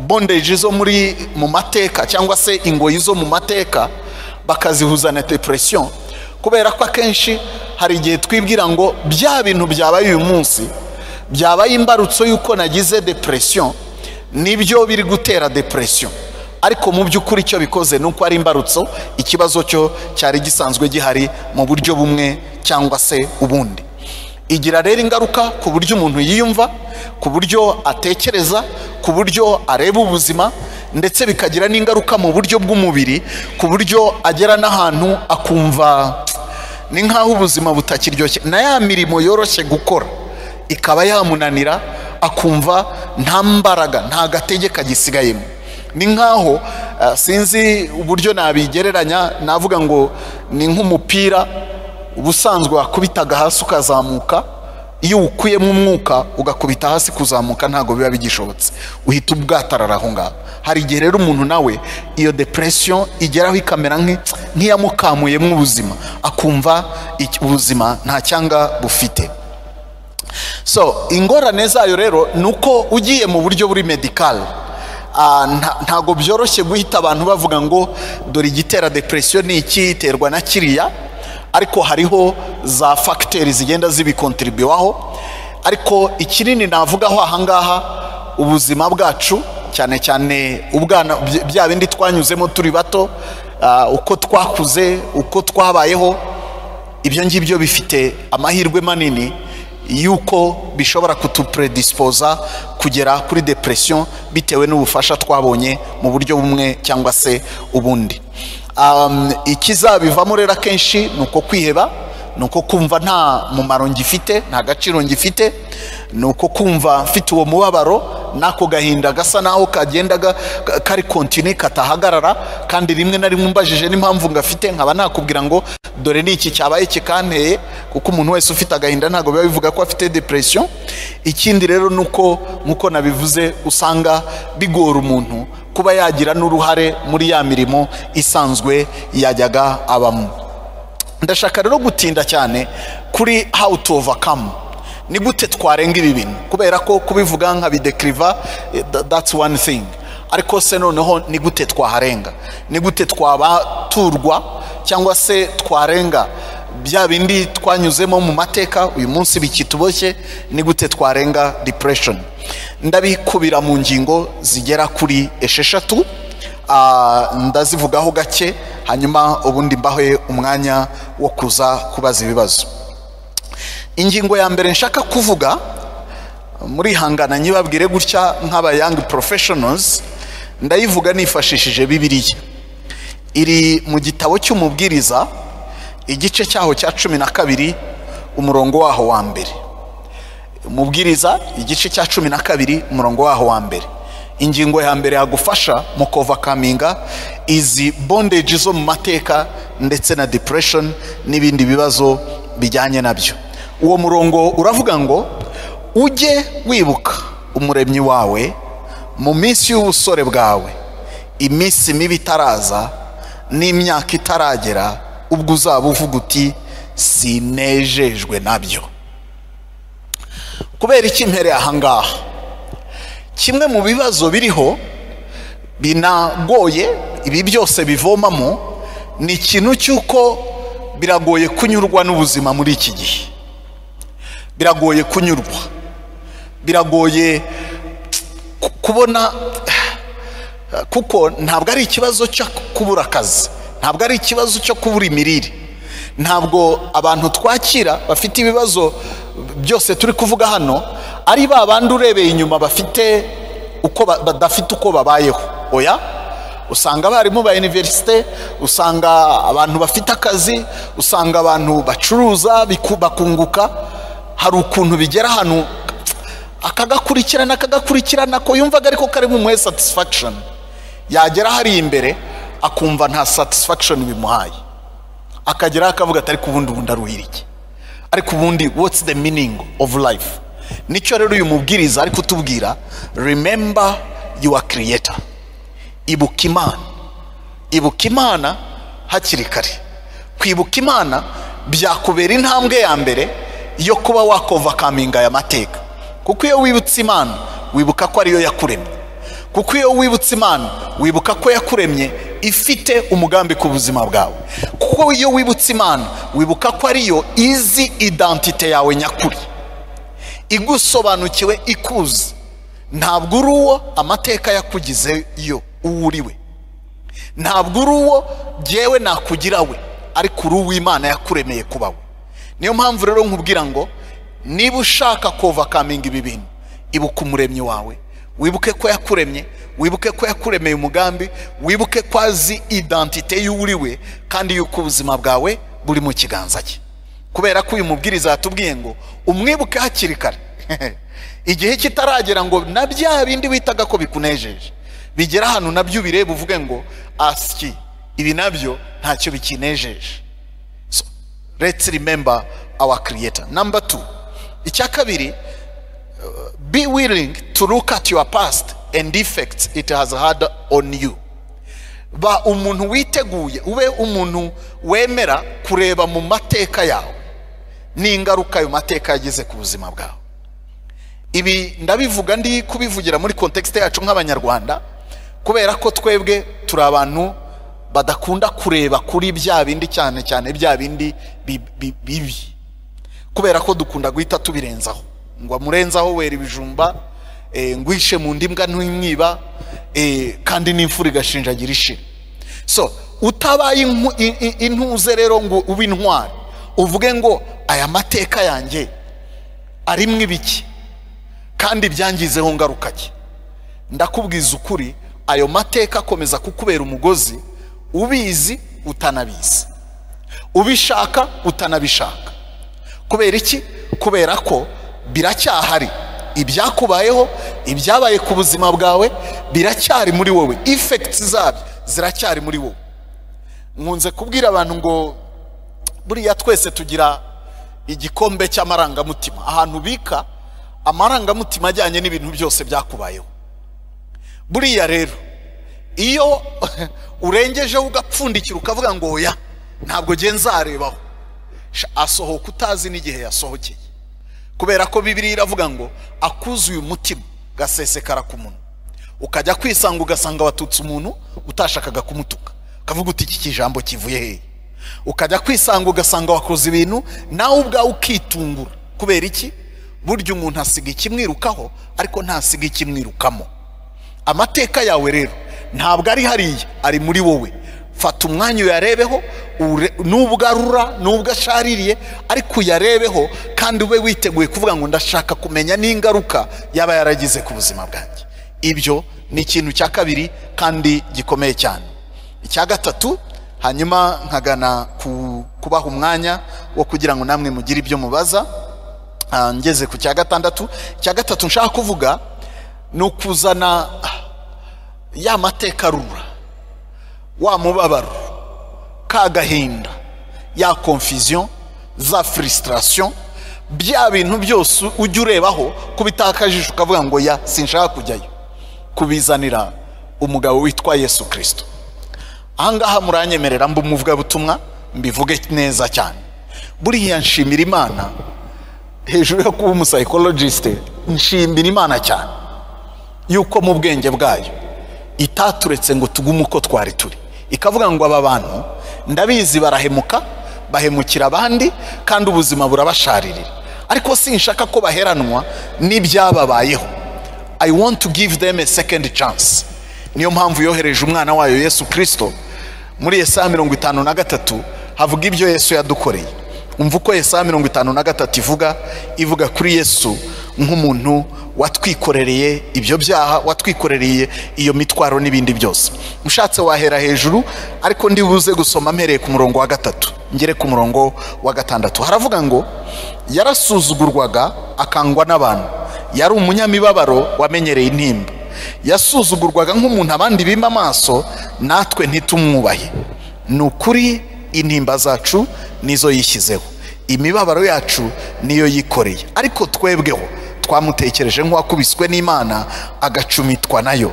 bondage zo muri mu mateka, cyangwa se ingoyi zo mu mateka, bakazihuza na depression, kubera ko akenshi hari igihe twibwira ngo bya bintu byabaye uyu munsi byabaye imbarutso yuko nagize depression, nibyo biri gutera depression. Ariko mu by'ukuri icyo bikoze nuko ari imbarutso, ikibazo cyo cyari gisanzwe gihari mu buryo bumwe cyangwa se ubundi. Igira rero ingaruka ku buryo umuntu yiyumva, ku buryo atekereza, ku buryo areba ubuzima, ndetse bikagira n'ingaruka mu buryo bw'umubiri, ku buryo agera n'ahantu akumva ni nkaho ubuzima butakiryoshye, na ya mirimo yoroshye gukora ikaba yamunanira, akumva nta mbaraga, nta gatege kagisigayemo. Ni nkaho sinzi uburyo nabigereranya, navuga ngo ni nk'umupira ubusanzwe wakubitaga hasi ukazamuka, iyo ukuyemo umwuka ugakubita hasi kuzamuka ntago biba bigishobotse, uhita ubwatarara aho ngaho. Hari igihe rero umuntu nawe iyo depression igeraho ikamera nk'iyamukamuyemo ubuzima, akumva ubuzima nta cyanga bufite. So ingorane zayo rero nuko ugiye mu buryo buri medical, ntago byoroshye guhita abantu bavuga ngo dore igitera depression ni iki, iterwa na kiriya, ariko hariho za facteurs zigenda zibikontribuwaho. Ariko ikinini navugaho ahangaha, ubuzima bwacu cyane cyane ubwana, bya bindi twanyuzemo turi bato, uko twakuze, uko twabayeho, ibyo ngibyo bifite amahirwe manini yuko bishobora kutupredispose kugera kuri depression bitewe n'ubufasha twabonye mu buryo bumwe cyangwa se ubundi. Ikizabivamo rero akenshi nuko kwiheba, nuko kumva nta mumaro ngifite, nta gaciro ngifite, nuko kumva mfite uwo mubabaro nako gahinda gasa naho kagenda kari continue katahagarara, kandi rimwe na rimwe umbajije n'impamvu ngafite nkaba nakubwira ngo dore ni iki cyabaye kikanteye, kuko umuntu wese ufite agahinda ntago biba bivuga ko afite depression. Ikindi rero nuko nkuko nabivuze, usanga bigora umuntu kuba yagira n'uruhare muri ya mirimo isanzwe yajyaga abamo. Ndashaka rero gutinda cyane kuri how to overcome, ni gute twarenga ibi bintu, kubera ko kubivuga nka bidekriva that's one thing, ariko se noneho ni gute twaharenga, ni gute twabaturwa cyangwa se twarenga Bya bindi twanyuzemo mu mateka uyu munsi bikituboshye, ni gute twarenga depression? Ndabikubira mu ngingo zigera kuri 6, ndazivugaho gake, hanyuma ubundi mbahe umwanya wo kuza kubaza ibibazo. Ingingo ya mbere nshaka kuvuga, muri hangana nyibabwire gutya nk'aba young professionals, ndayivuga nifashishije Bibiliya. Iri mu gitabo cy'Umubwiriza, igice cyaho cya 12, umurongo waho wa mbere. Umubwiriza igice cya 12, umurongo waho wa mbere. Ingingo ya mbere yagufasha mu overcominga izi bondage zo mu mateka ndetse na depression n'ibindi bibazo bijyanye nabyo. Uwo murongo uravuga ngo ujye wibuka umuremyi wawe mu minsi y'ubusore bwawe, iminsi mibi itaraza n'imyaka itaragera, ubwo uzaba uvuga uti sinejejwe nabyo. Kubera iki mpereye aha ngaha? Kimwe mu bibazo biriho binagoye, ibi byose bivomamo, ni ikintu cy'uko biragoye kunyurwa n'ubuzima muri iki gihe. Biragoye kunyurwa, biragoye kubona, kuko ntabwo ari ikibazo cyo kubura akazi, ntabwo ari ikibazo cyo kubura imirire, ntabwo abantu twakira bafite ibibazo byose turi kuvuga hano ari ba bandi urebeye inyuma bafite uko badafite uko babayeho. Oya, usanga abarimu ba universite, usanga abantu bafite akazi, usanga abantu bacuruza bakunguka. Hari ukuntu bigera hano akagakurikirana ko yumvaga ariko kari bumuhe satisfaction, yagera hari imbere akumva nta satisfaction bimuhaye, akagera akavuga ati ariko ubundi ndaruhira iki, ariko ubundi what's the meaning of life? Nicyo rero uyu mubwiriza ari kutubwira, remember your creator. Ibuka Imana, ibuka Imana hakiri kare. Kwibuka Imana byakubera intambwe ya mbere yo kuba wakovercominga aya mateka. Kuko iyo wibutse Imana wibuka ko ariyo yakuremye. Kuko iyo wibutse Imana wibuka ko yakuremye ifite umugambi ku buzima bwawe. Kuko iyo wibutse Imana wibuka ko ariyo izi identite yawe nyakuri, igusobanukiwe, ikuzi. Ntabwo uri uwo amateka yakugize yo uwo uriwe, ntabwo uri uwo jyewe nakugira we, ariko uri uw'Imana yakuremeye kubawe. Niyo mpamvu rero nkubwira ngo niba ushaka overcominga ibi bintu, ibuka umuremyi wawe, wibuke ko yakuremye, wibuke ko yakuremeye umugambi, wibuke ko azi identite y'uriwe, kandi yuko ubuzima bwawe buri mu kiganza cye. Kubera ko uyu mubwiriza yatubwiye ngo umwibuke hakiri kare, igihe kitaragera, ngo na bya bindi witaga ko bikunejeje bigera hano nabyo ubirebe uvuge ngo asiki, ibi nabyo ntacyo bikinejeje. So let's remember our creator. Number 2, icya kabiri, be willing to look at your past and effects it has had on you. Ba umuntu witeguye, ube umuntu wemera kureba mu mateka yawe n'ingaruka ayo mateka yagize ku buzima bwawe. Ibi ndabivuga ndi kubivugira muri context yacu nk'Abanyarwanda, kubera ko twebwe turi abantu badakunda kureba kuri bya bindi, cyane cyane bya bindi bibi, kubera ko dukunda guhita tubirenzaho, ngo amurenzaho wera ibijumba, ngwishe mu ndimbwa ntimwiba, kandi n'imfura igashinjagira ishira. So utabaye intuze rero ngo ube intwari, uvuge ngo aya mateka yanjye arimwe ibiki kandi byangizeho ngaruka ki, ndakubwiza ukuri ayo mateka akomeza kukubera umugozi, ubizi utanabizi, ubishaka utanabishaka. Kubera iki? Kubera ko biracyahari, ibyakubayeho, ibyabaye ku buzima bwawe biracyari muri wowe, effects zabyo ziracyari muri wowe. Nkunze kubwira abantu ngo buriya twese tugira igikombe cy'amarangamutima, ahantu bika amarangamutima ajyanye n'ibintu byose byakubayeho. Buriya rero iyo urengejeho ugapfundikira ukavuga ngo oya ntabwo nge nzarebaho, asohoka utazi n'igihe yasohokeye. Kubera ko Bibiliya iravuga ngo akuzuye umutima gasesekara ku munwa, ukajya kwisanga ugasanga watutse umuntu utashakaga kumutuka, ukavuga uti iki kijambo kivuye hehe? Ukajya kwisanga ugasanga wakoze ibintu nawe ubwawe ukitungura. Kubera iki? Burya umuntu asiga ikimwirukaho ariko ntasiga ikimwirukamo. Amateka yawe rero ntabwo ari hariya, ari muri wowe. Fata umwanya uyarebeho, nubwo arura nubwo ashaririye, ariko uyarebeho kandi ube witeguye kuvuga ngo ndashaka kumenya n'ingaruka yaba yaragize ku buzima bwanjye. Ibyo ni ikintu cya kabiri kandi gikomeye cyane. Icya gatatu, hanyuma nkagana kubaha umwanya wo kugira ngo namwe mugire ibyo mubaza. Ngeze ku cya gatandatu. Icya gatatu nshaka kuvuga ni ukuzana ya mateka rura, wa mubabaro, ka gahinda, ya confusion, za frustration, bya bintu byose ujya urebaho kubitakajije ukavuga ngo ya sinshaka kujyayo, kubizanira umugabo witwa Yesu Kristo. Ahangaha muranyemerera mba umuvugabutumwa mbivuge neza cyane. Buriya nshimira Imana hejuru yo kuba umupsychologist, nshimira Imana cyane yuko mu bwenge bwayo itaturetse ngo tugume uko twari turi, ikavuga ngo aba bantu ndabizi barahemuka, bahemukira abandi kandi ubuzima burabasharirira, ariko sinshaka ko baheranwa n'ibyababayeho. I want to give them a second chance. Niyo mpamvu yohereje umwana wayo Yesu Kristo. Muri Yesaya 53 havuga ibyo Yesu yadukoreye. Umva uko Yesaya 53 ivuga kuri Yesu nk'umuntu watwikorereye ibyo byaha, watwikorereye iyo mitwaro n'ibindi byose. Ushatse wahera hejuru, ariko ndibuze gusoma mpereye ku murongo wa 3 ngere ku murongo wa 6. Haravuga ngo yarasuzugurwaga akangwa n'abantu, yari umunyamibabaro wamenyereye intimba, yasuzugurwaga nk'umuntu abandi bima amaso, natwe ntitumwubahe. Ni ukuri intimba zacu nizo yishyizeho, imibabaro yacu niyo yikoreye, ariko twebweho twamutekereje nk'uwakubiswe n'Imana agacumitwa nayo,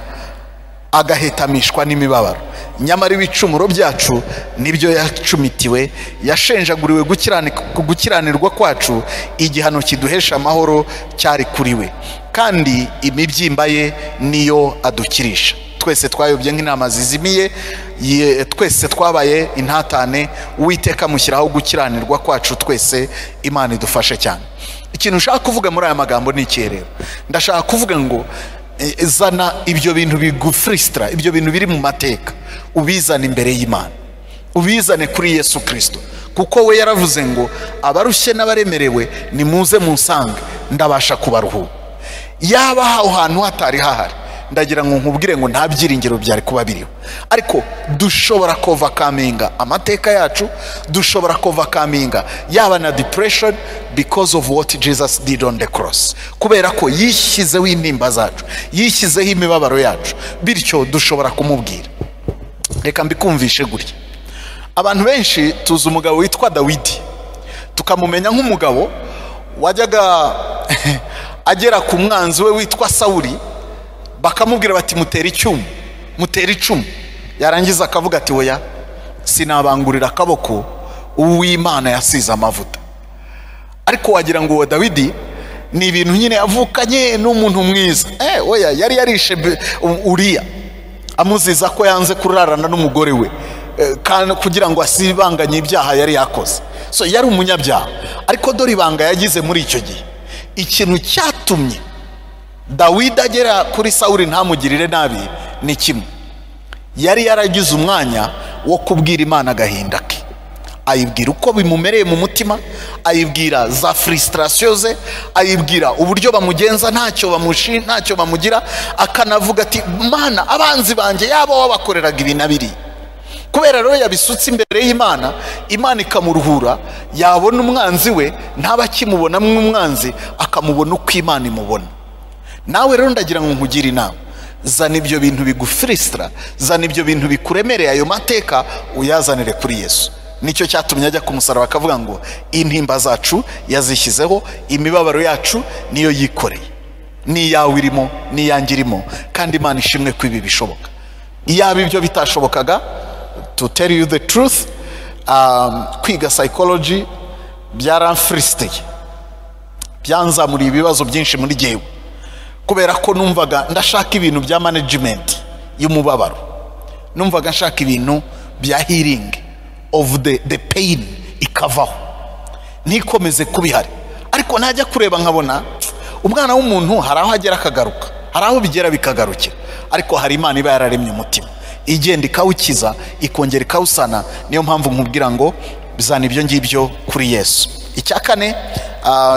agahetamishwa n'imibabaro. Nyamara ibicumuro byacu nibyo yacumitiwe, yashenjaguriwe gukiranirwa kwacu, igihano kiduhesha amahoro cyari kuri we, kandi imibyimba ye niyo adukirisha. Twese twayobye nk'intama zizimiye, twese twabaye intatane, Uwiteka amushyiraho gukiranirwa kwacu twese. Imana idufashe cyane. Ikintu ushaka kuvuga muri aya magambo ni iki rero? Ndashaka kuvuga ngo zana ibyo bintu bigufrustra, ibyo bintu biri mu mateka, ubizane imbere y'Imana, ubizane kuri Yesu Kristo, kuko we yaravuze ngo abarushye n'abaremerewe nimuze munsange ndabasha kubaruhura. Yaba aho hantu hatari hahari, ndagira ngo nkubwire ngo nta byiringiro byari kuba biriho. Ariko dushobora overcominga amateka yacu, dushobora overcominga yaba na depression because of what Jesus did on the cross. Kubera ko yishyizeho intimba zacu, yishyizeho imibabaro yacu, bityo dushobora kumubwira. Reka mbikumvishe gutya. Abantu benshi tuzi umugabo witwa Dawidi, tukamumenya nk'umugabo wajyaga agera ku mwanzi we witwa Sawuli, bakamubwira bati mutera icyuma, mutera icumu, yarangiza akavuga ati oya sinabangurira akaboko uw'Imana yasize amavuta. Ariko wagira ngo uwo Dawidi ni ibintu nyine yavukanye n'umuntu mwiza. Oya yari yarishe Uriya amuziza ko yanze kurarana n'umugore we, kandi kugira ngo asibanganye ibyaha yari yakoze. So yari umunyabyaha. Ariko dore ibanga yagize muri icyo gihe, ikintu cyatumye Dawidi agera kuri Sawuli ntamugirire nabi ni kimwe: yari yaragize umwanya wo kubwira Imana agahinda ke, ayibwira uko bimumereye mu mutima, ayibwira za frustration ze, ayibwira uburyo bamugenza ntacyo bamushi, ntacyo bamugira, akanavuga ati Mana abanzi banjye yaba wabakoreraga ibi na biri. Kubera rero yabisutse imbere y'Imana, Imana ikamuruhura, yabona umwanzi we ntaba akimubona mw'umwanzi, akamubona uko Imana imubona. Nawe rero ndagira ngo nkugire inama, zana ibyo bintu bigufrustra, zana ibyo bintu bikuremereye, ayo mateka uyazanire kuri Yesu. Nicyo cyatumye ajya ku musaraba akavuga ngo intimba zacu yazishyizeho, imibabaro yacu niyo yikoreye, n'iyawe irimo n'iyanjye irimo, kandi Imana ishimwe ko ibi bishoboka. Iyaba ibyo bitashobokaga, to tell you the truth, kwiga psychology byaramfrusteye, byanzamuriye ibibazo byinshi muri jyewe, kubera ko numvaga ndashaka ibintu bya management y'umubabaro, numvaga nshaka ibintu bya healing. of the pain ikavaho, ntikomeze kuba ihari. Ariko najya kureba nkabona umwana w'umuntu hari aho agera akagaruka, hari aho bigera bikagarukira, ariko hari Imana iba yararemye umutima igenda ikawukiza ikongera ikawusana. Niyo mpamvu nkubwira ngo bizana ibyo ngibyo kuri Yesu. Icya kane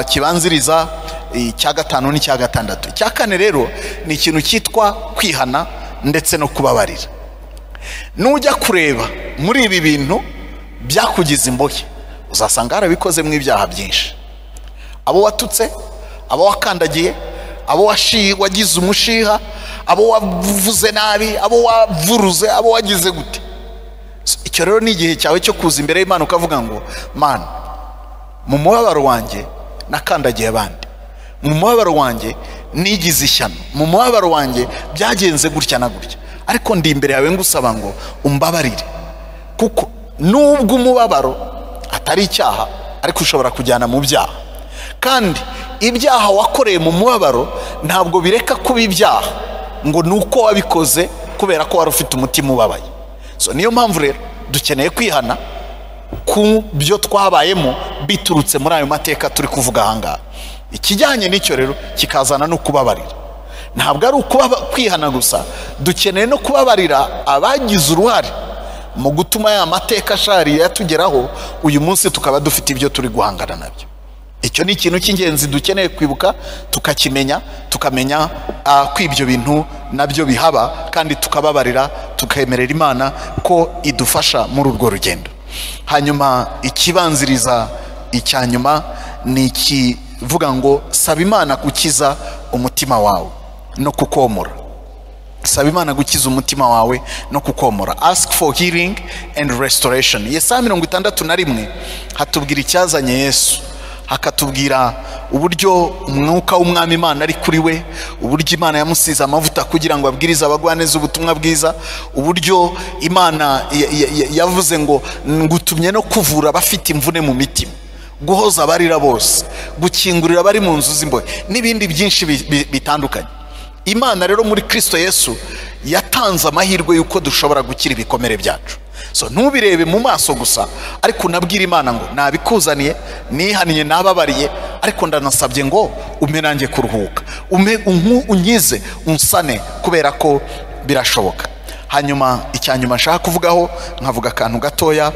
kibanziriza icya gatanu n'icya gatandatu. Icya kane rero ni ikintu cyitwa kwihana ndetse no kubabarira. Nujya kureba muri ibi bintu byakugize imbohe, uzasanga harabikoze mu ibyaha byinshi. Abo watutse, abo wakandagiye, abo wagize umushiha, abo wavuze nabi, abo wavuruze, abo wagize gute. Icyo rero ni igihe cyawe cyo kuza imbere y'Imana ukavuga ngo Mana, mu mubabaro wanjye nakandagiye abandi, mu mubabaro wanjye nigize ishyano, mu mubabaro wanjye byagenze gutya na gutya, ariko ndi imbere yawe ngusaba ngo umbabarire. Kuko nubwo umubabaro atari icyaha, ariko ushobora kujyana mu byaha, kandi ibyaha wakoreye mu mubabaro ntabwo bireka kuba ibyaha ngo nuko wabikoze kubera ko wari ufite umutima ubabaye. So niyo mpamvu rero dukeneye kwihana ku byo twabayemo biturutse muri ayo mateka turi kuvuga ahangaha. Ikijyanye n'icyo rero kikazana no kubabarira. Ntabwo ari kwihana gusa, dukeneye no kubabarira abagize uruhare mu gutuma ya mateka ashariye yatugeraho uyu munsi tukaba dufite ibyo turi guhangana nabyo. Icyo ni ikintu cy'ingenzi dukeneye kwibuka, tukakimenya, tukamenya ko ibyo bintu nabyo bihaba, kandi tukababarira, tukemerera Imana ko idufasha muri urwo rugendo. Hanyuma ikibanziriza icya nyuma ni ikivuga ngo saba Imana gukiza umutima wawe no kukomora. Saba Imana gukiza umutima wawe no kukomora. Ask for healing and restoration. Yesaya 61 hatubwira icyazanye Yesu, hakatubwira uburyo umwuka w'umwami Imana ari kuri we, uburyo Imana yamusize amavuta kugira ngo abwirize abagwaneza ubutumwa bwiza, uburyo Imana yavuze ngo ngutumye no kuvura abafite imvune mu mitima, guhoza abarira bose, gukingurira abari mu nzu z'imbohe, n'ibindi byinshi bitandukanye. Imana rero muri Kristo Yesu yatanze amahirwe yuko dushobora gukira ibikomere byacu. So ntubirebe mu maso gusa, ariko unabwira Imana ngo nabikuzaniye, nihaniye, nababariye, ariko ndanasabye ngo umpe nanjye kuruhuka, umpe unkize, unsane, kubera ko birashoboka. Hanyuma icyanyuma nshaka kuvugaho, nkavuga akantu gatoya,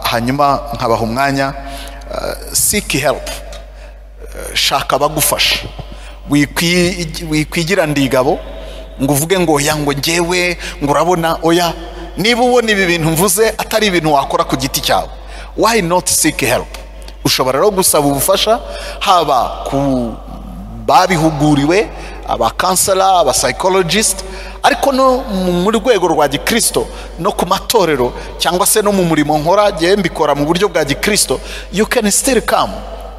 hanyuma nkabaha umwanya. Seek help, shaka abagufasha. Wikwigira ndigabo ngo uvuge ngo oya, ngo njyewe, ngo urabona, oya. Niba ubona ibi bintu mvuze atari ibintu wakora ku giti cyawe, why not seek help? Ushobora rero gusaba ubufasha haba ku babihuguriwe, abakansela, abapsychologist, ariko no muri rwego rwa gikristo no ku matorero cyangwa se no mu murimo nkora ngiye mbikora mu buryo bwa gikristo. You can still come.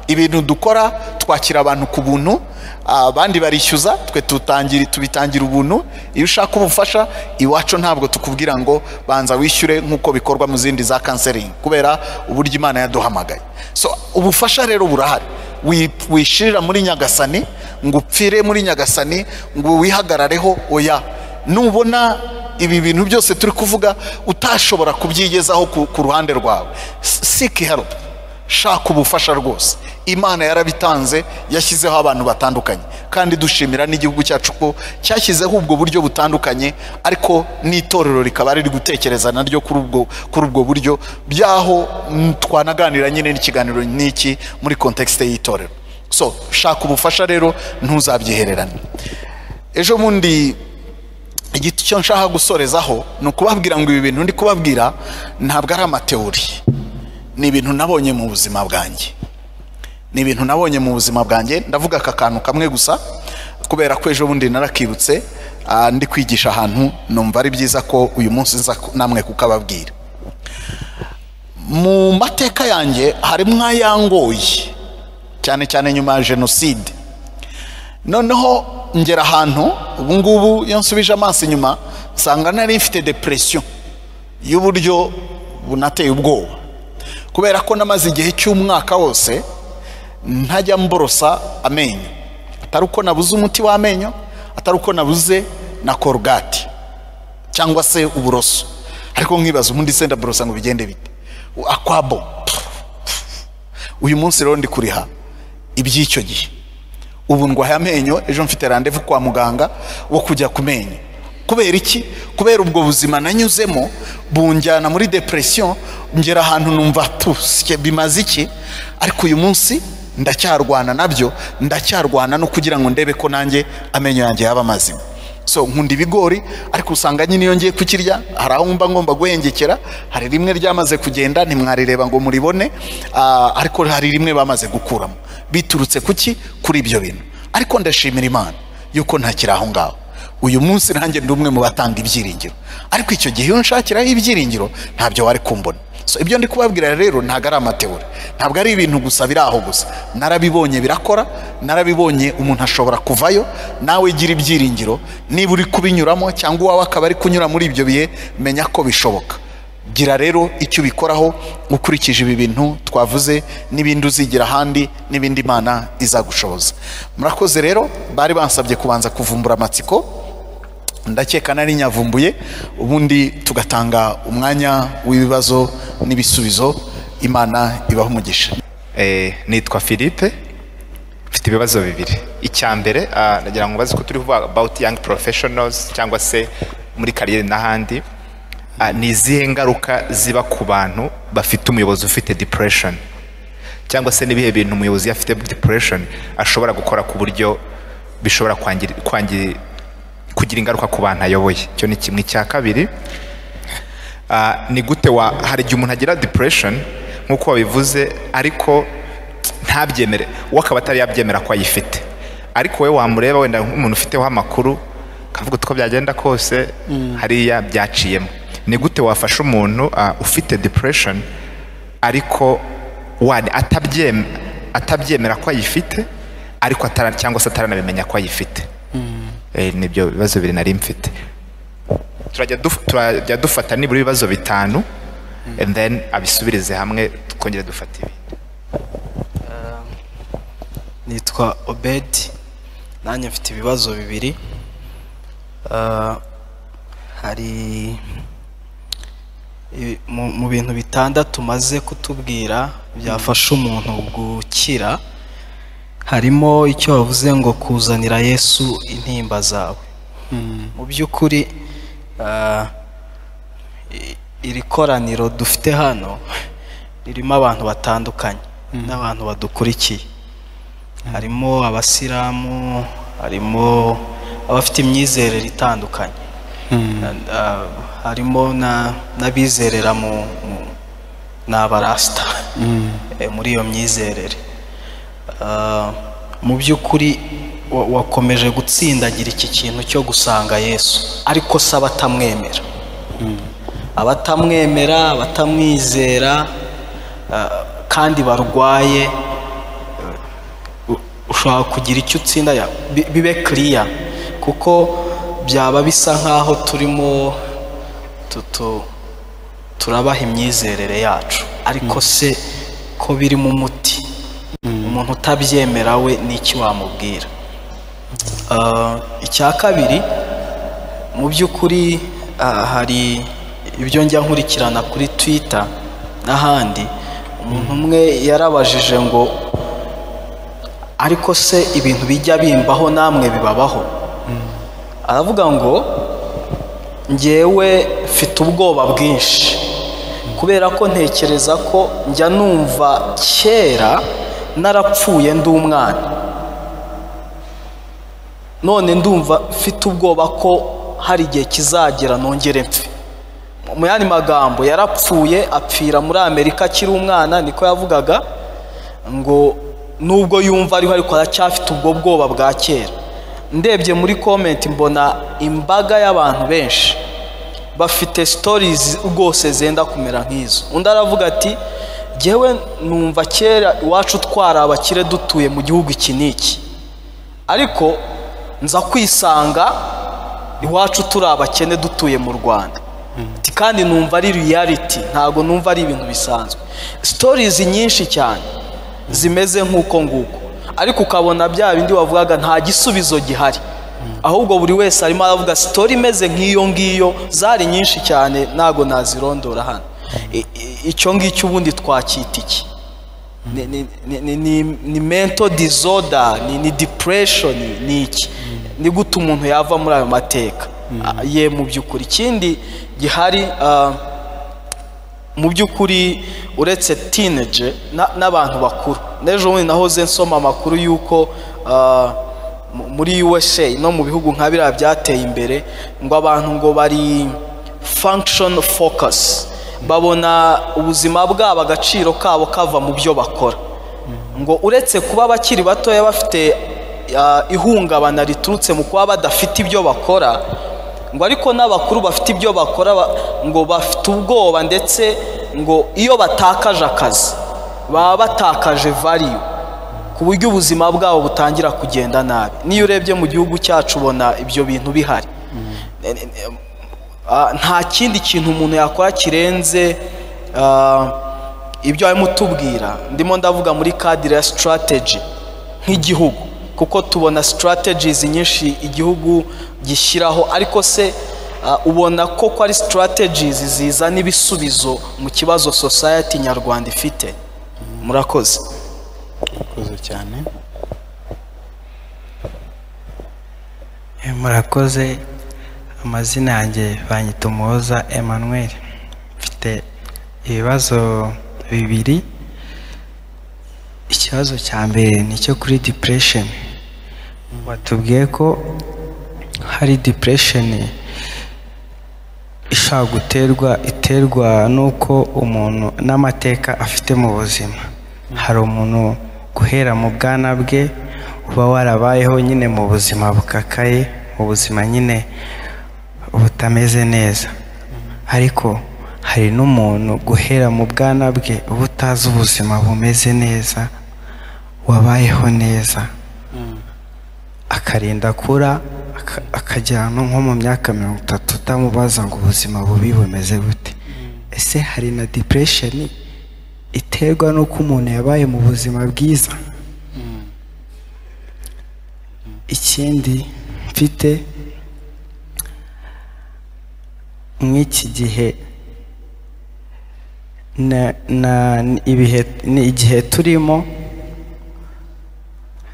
Ibintu dukora twakira abantu ku buntu, abandi barishyuza, twe tubitangira ubuntu. Iyo ushaka ubufasha iwacu ntabwo tukubwira ngo banza wishyure nk'uko bikorwa mu zindi za counseling, kubera uburyo Imana yaduhamagaye. So ubufasha rero burahari. Wishirira muri Nyagasani ngo upfire muri Nyagasani ngo wihagarareho, oya. Nubona ibi bintu byose turi kuvuga utashobora kubyigezaho ku ruhande rwawe, seek help, shaka ubufasha rwose. Imana yarabitanze, yashyizeho abantu batandukanye, kandi dushimira n'igihugu cyacu ko cyashyizeho ubwo buryo butandukanye, ariko n'itorero rikaba riri gutekereza naryo kuri ubwo buryo byaho twanaganira nyine n'ikiganiro n'iki muri context y'itorero. So shaka ubufasha rero, ntuzabyihererane. Ejo bundi igiti cyo nshaka gusorezaho ni ukubabwira ngo ibi bintu ndi kubabwira ntabwo ari amateori, ni ibintu nabonye mu buzima bwanjye. Ni ibintu nabonye mu buzima bwanjye. Ndavuga aka kantu kamwe gusa kubera ko ejo bundi narakibutse ndi kwigisha ahantu, numva ari byiza ko uyu munsi nza namwe kukababwira. Mu mateka yanjye harimo ayangoye cyane cyane nyuma ya jenoside. Noneho ngera ahantu ubu ngubu iyo nsubije amaso inyuma nsanga nari mfite depression y'uburyo bunateye ubwoba, kubera ko namaze igihe cy'umwaka wose ntajya mborosa amenyo, atari uko nabuze umuti w'amenyo, atari uko nabuze na Colgate cyangwa se uburoso, ariko nkibaza ubundi se ndaborosa ngo bigende bite. Akwabo. Uyu munsi rero ndi kuriha iby'icyo gihe. Ubu ndwaye amenyo, ejo mfite rendez-vous kwa muganga wo kujya kumenya. Kubera iki? Kubera ubwo buzima nanyuzemo bunjyana muri depression, ngera ahantu numva tusye bimaze iki, ariko uyu munsi ndacyarwana nabyo, ndacyarwana no kugira ngo ndebe ko nanjye amenyo yanjye yaba mazima. So nkunda ibigori, ariko usanga nyine iyo ngiye kukirya hari aho mba ngomba guhengekera, hari rimwe ryamaze kugenda ntimwarireba ngo muribone, ariko hari rimwe bamaze gukuramo biturutse kuki? Kuri ibyo bintu. Ariko ndashimira Imana yuko ntakiri aho ngaho. Uyu munsi nanjye ndi umwe mu batanga ibyiringiro, ariko icyo gihe iyo nshakiraho ibyiringiro ntabyo wari kumbona. So ibyo ndi kubabwira rero ntabwo ari amateori, ntabwo ari ibintu gusa biri aho gusa. Narabibonye birakora, narabibonye umuntu ashobora kuvayo. Nawe gira ibyiringiro, niba uri kubinyuramo cyangwa uwawe akaba ari kunyura muri ibyo bihe, menya ko bishoboka. Gira rero icyo ubikoraho ukurikije ibi bintu twavuze n'ibindi uzigira ahandi n'ibindi Imana izagushoboza. Murakoze rero, bari bansabye kubanza kuvumbura amatsiko, ndakeka nari nyavumbuye, ubundi tugatanga umwanya w'ibibazo n'ibisubizo. Imana ibahe umugisha. Nitwa Philippe, mfite ibibazo bibiri. Icya mbere, nagira ngo baze ko turi kuvuga about young professionals cyangwa se muri kariyeri n'ahandi, ni izihe ngaruka ziba ku bantu bafite umuyobozi ufite depression, cyangwa se n'ibihe bintu umuyobozi afite depression ashobora gukora ku buryo bishobora kugira ingaruka ku bantu ayoboye. Icyo ni kimwe. Icya kabiri, ni gute hari igihe umuntu agira depression nk'uko wabivuze, ariko ntabyemere, we akaba atari yabyemera ko ayifite, ariko we wamureba wenda nk'umuntu ufiteho amakuru akavuga uko byagenda kose hariya byaciyemo. Ni gute wafasha umuntu ufite depression ariko atabyemera ko ayifite, ariko cyangwa se ataranabimenya ko ayifite? Nibyo bibazo bibiri nari mfite. Turajya dufata nibura ibibazo 5 and then abisubirize hamwe twongere dufate ibi. Nitwa Obed, nanjye mfite ibibazo bibiri. Hari mu bintu 6 maze kutubwira byafasha umuntu gukira, harimo icyo bavuze ngo kuzanira Yesu intimba zawe. Mu by'ukuri iri koraniro dufite hano ririmo abantu batandukanye n'abantu badukurikiye, harimo abasilamu, harimo abafite imyizerere itandukanye, harimo n'abizerera mu n'abarasta muri iyo myizerere. Mu by'ukuri wakomeje gutsindagira iki kintu cyo gusanga Yesu, ariko se abatamwemera, abatamwizera kandi barwaye, ushobora kugira icyo utsinda bibe clear, kuko byaba bisa nkaho turimo turabaha imyizerere yacu, ariko se ko biri mu muti, umuntu utabyemera we n'iki wamubwira? Icya kabiri, mu by'ukuri hari ibyo njya nkurikirana kuri Twitter n'ahandi, umuntu umwe yarabajije ngo ariko se ibintu bijya bimbaho namwe bibabaho? Aravuga ngo njyewe mfite ubwoba bwinshi kubera ko ntekereza ko njya numva kera narapfuye ndi umwana, none ndumva mfite ubwoba ko hari igihe kizagera nongere mpfe. Mu yandi magambo, yarapfuye apfira muri Amerika akiri umwana, niko yavugaga, ngo nubwo yumva ariho ariko aracyafite ubwo bwoba bwa kera. Ndebye muri comment mbona imbaga y'abantu benshi bafite stories rwose zenda kumera nk'izo. Undi aravuga ati jyewe numva kera iwacu twari abakire dutuye mu gihugu iki n'iki, ariko nza kwisanga iwacu turi abakene dutuye mu Rwanda, kandi numva ari reality, ntago numva ari ibintu bisanzwe. Stories nyinshi cyane zimeze nk'uko nguko, ariko ukabona bya bindi wavugaga nta gisubizo gihari, ahubwo buri wese arimo aravuga story imeze nk'iyo ngiyo. Zari nyinshi cyane ntago nazirondora hano. Icyo ngicyo ubundi twacyita iki? Ni mental disorder, ni depression, ni iki? Ni gute umuntu yava muri ayo mateka ye mu by'ukuri? Ikindi gihari mu by'ukuri uretse teenage n'abantu bakuru, n'ejo bundi nahoze nsoma amakuru y'uko muri USA no mu bihugu nka biriya byateye imbere, ngo abantu ngo bari function focus, babona ubuzima bwabo agaciro kabo kava mu byo bakora. Ngo uretse kuba bakiri batoya bafite ihungabana riturutse mu kuba badafite ibyo bakora, ngo ariko n'abakuru bafite ibyo bakora ngo bafite ubwoba, ndetse ngo iyo batakaje akazi baba batakaje value, ku buryo ubuzima bwabo butangira kugenda nabi. Niyo urebye mu gihugu cyacu ubona ibyo bintu bihari. Nta kindi kintu umuntu yakora kirenze ibyo arimo tubwira. Ndimo ndavuga muri cadre ya strategy nk'igihugu, kuko tubona strategies nyinshi igihugu gishyiraho, ariko se ubona ko ari strategies zizana ibisubizo mu kibazo society nyarwanda ifite? Murakoze. Murakoze cyane. Murakoze. Amazina yanjye banyita Umuhoza Emmanuel. Mfite ibibazo bibiri. Ikibazo cya mbere ni icyo kuri depression. Watubwiye ko hari depression ishobora guterwa iterwa n'uko umuntu n'amateka afite mu buzima. Hari umuntu guhera mu bwana bwe uba warabayeho nyine mu buzima bukakaye, mu buzima nyine butameze neza, ariko hari n'umuntu guhera mu bwana bwe uba utazi ubuzima bumeze neza, wabayeho neza, akarinda akura akagera no nko mu myaka 30 utamubaza ngo ubuzima bubi bumeze bute. Ese hari na depression iterwa n'uko umuntu yabaye mu buzima bwiza? Ikindi mfite mw'iki gihe na ibihe ni igihe turimo,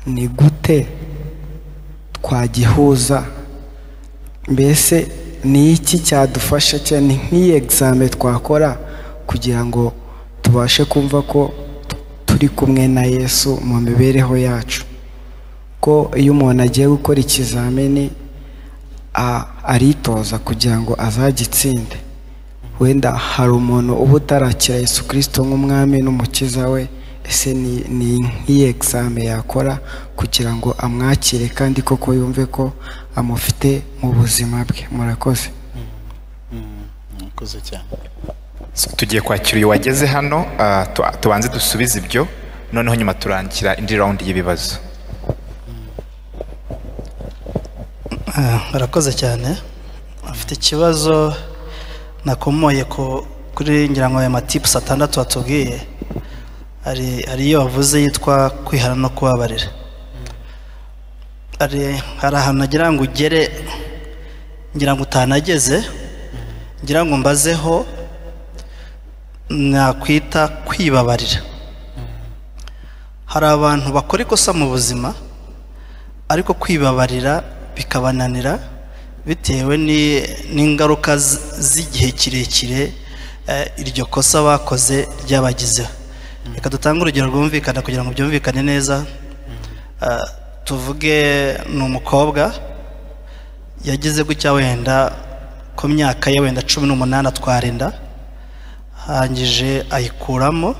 ni gute twagihuza? Mbese ni iki cyadufasha cyane nk'iyi examen twakora kugira ngo tubashe kumva ko turi kumwe na Yesu mu mibereho yacu? Ko iyo umuntu agiye gukora ikizamini aritoza kugira ngo azagitsinde. Wenda hari umuntu uba utarakira Yesu Kristo nk'umwami n'umukiza we, ese ni nk'iyi examen yakora kugira ngo amwakire kandi koko yumve ko amufite mu buzima bwe? Murakoze. Murakoze cyane. Tugiye kwakira uyu wageze hano, tubanze dusubize ibyo, noneho nyuma turangira indi round y'ibibazo. Murakoze cyane. Afite ikibazo nakomoye kuri ngira ngo aya matips 6 watubwiye. Hari iyo wavuze yitwa kwihana no kubabarira. Hari ahantu nagira ngo ugere, ngira ngo utanageze, ngira ngo mbazeho nakwita kwibabarira. Hari abantu bakora ikosa mu buzima ariko kwibabarira bikabananira bitewe n'ingaruka z'igihe kirekire iryo kosa bakoze ryabagizeho. Reka dutange urugero rwumvikana kugira ngo byumvikane neza. Tuvuge ni umukobwa yagize gutya wenda ku myaka ye wenda 18 atwara inda, hangije ayikuramo,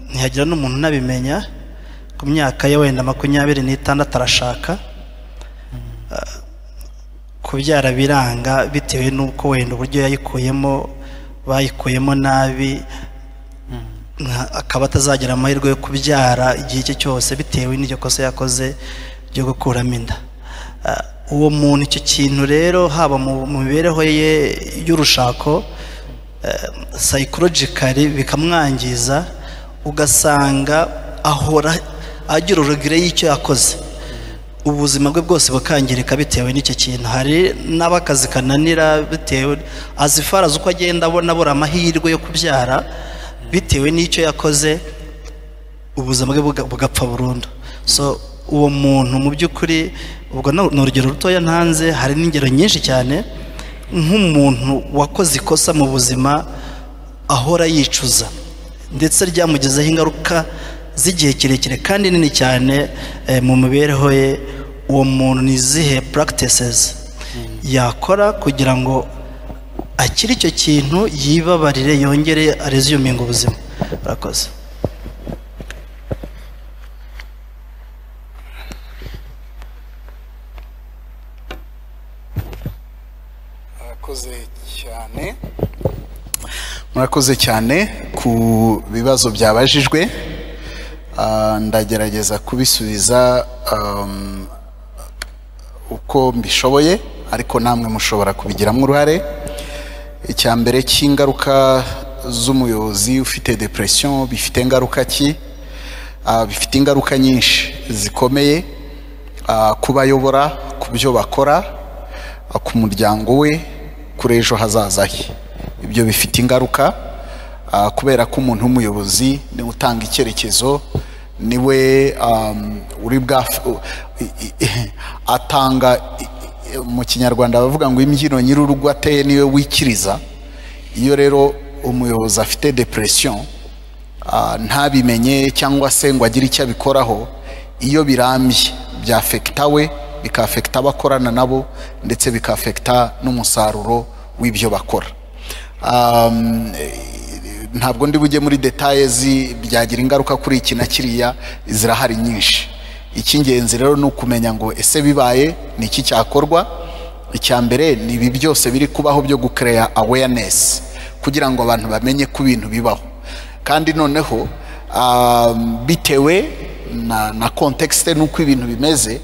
ntihagira n'umuntu unabimenya. Ku myaka ye wenda 26 arashaka, kubyara biranga bitewe n'uko wenda uburyo yayikuyemo bayikuyemo nabi, akaba atazagira amahirwe yo kubyara igihe cye cyose bitewe n'iryo kosa yakoze ryo gukuramo inda. Uwo muntu icyo kintu rero haba mu mibereho ye y'urushako psychologically bikamwangiza, ugasanga ahora agira urugire y'icyo yakoze. ubuzima bwe bwose bukangirika bitewe n'icyo kintu. Hari n'abakazi kananira bitewe azifaraza uko agenda abona abura amahirwe yo kubyara bitewe n'icyo yakoze, ubuzima bwe bugapfa burundu. So uwo muntu mu by'ukuri, ubwo ni urugero rutoya ntanze, hari n'ingero nyinshi cyane nk'umuntu wakoze ikosa mu buzima ahora yicuza ndetse ryamugezeho ingaruka z'igihe kirekire kandi nini cyane mu mibereho ye. Uwo muntu ni izihe practices yakora kugira ngo akire icyo kintu, yibabarire, yongere aresuminga ubuzima? Murakoze. Murakoze cyane, murakoze cyane ku bibazo byabajijwe. Ndagerageza kubisubiza uko mbishoboye, ariko namwe mushobora kubigiramo uruhare. Icya mbere cy'ingaruka z'umuyobozi ufite depression, bifite ingaruka ki? Bifite ingaruka nyinshi zikomeye kubayobora, ku byo bakora, ku muryango we, kuri ejo hazaza he. Ibyo bifite ingaruka kubera ko umuntu w'umuyobozi niwe utanga icyerekezo, niwe uri bwa atanga. Mu Kinyarwanda bavuga ngo imbyino nyir'urugo ateye niwe wikiriza. Iyo rero umuyobozi afite depression ntabimenye cyangwa se ngo agire icyo abikoraho, iyo birambye byafekta we, bikafekta abakorana nabo, ndetse bikafekta n'umusaruro w'ibyo bakora. Ntabwo ndi bujye muri details byagira ingaruka kuri iki na kiriya, zirahari nyinshi. Icy'ingenzi rero ni ukumenya ngo ese bibaye ni iki cyakorwa. Icya mbere ni ibi byose biri kubaho byo gucreate awareness kugira ngo abantu bamenye ko ibintu bibaho, kandi noneho bitewe na context n'uko ibintu bimeze,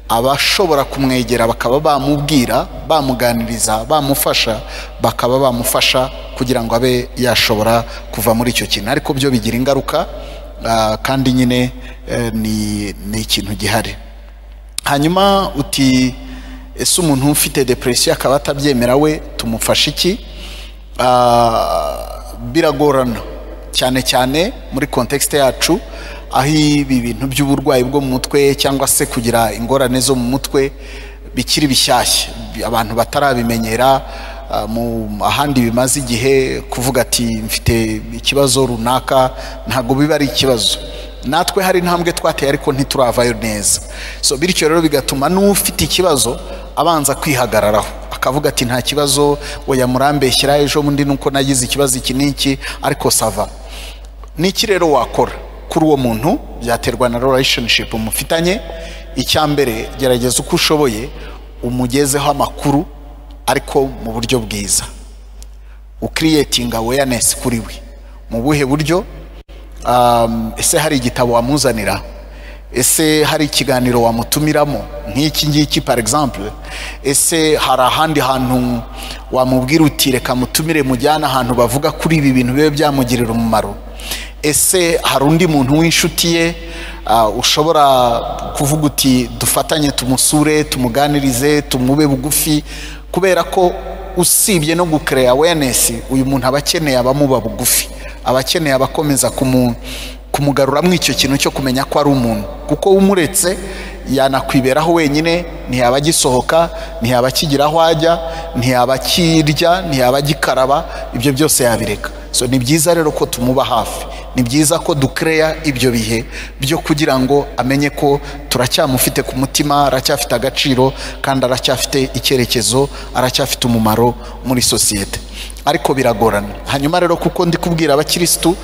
abashobora kumwegera bakaba bamubwira, bamuganiriza, bamufasha, bakaba bamufasha kugira ngo abe yashobora kuva muri icyo kintu. Ariko byo bigira ingaruka kandi nyine ni ikintu gihari. Hanyuma uti ese umuntu ufite depression akaba atabyemera we tumufasha iki? Biragorana cyane cyane muri context yacu, aho ibi bintu by'uburwayi bwo mu mutwe cyangwa se kugira ingorane zo mu mutwe bikiri bishyashya, abantu batarabimenyera. Mu ahandi bimaze igihe kuvuga ati mfite ikibazo runaka ntabwo biba ari ikibazo. Natwe hari intambwe twateye ariko ntituravayo neza. So bityo rero bigatuma n'ufite ikibazo abanza kwihagararaho akavuga ati nta kibazo, oya murambeshyira, ejo bundi nuko nagize ikibazo iki n'iki, ariko sava. Niki rero wakora kuri uwo muntu? Byaterwa na relationship mufitanye. Icya mbere, gerageza uko ushoboye umugezeho amakuru ariko mu buryo bwiza, ucreating awareness kuri we. Mu buhe buryo? Ese hari igitabo wamuzanira? Ese hari ikiganiro wamutumiramo nk'iki ngiki par exemple? Ese hari ahandi hantu wamubwira uti reka mutumire mujyana ahantu bavuga kuri ibi bintu bibe byamugirira umumaro? Ese hari undi muntu w'inshuti ye ushobora kuvuga uti dufatanye tumusure, tumuganirize, tumube bugufi? Kubera ko usibye no gucreate awareness, uyu muntu aba akeneye abamuba bugufi, aba akeneye abakomeza kumugaruramo icyo kintu cyo kumenya ko ari umuntu. Kuko umuretse yanakwiberaho wenyine, ntiyaba agisohoka, ntiyaba akigira aho ajya, ntiyaba akirya, ntiyaba agikaraba, ibyo byose yabireka. So ni byiza rero ko tumuba hafi, ni byiza ko ducreate ibyo bihe byo kugira ngo amenye ko turacyamufite ku mutima, aracyafite agaciro kandi aracyafite icyerekezo, aracyafite umumaro muri sosiyete. Ariko biragorana. Hanyuma rero kuko ndi kubwira abakirisitu,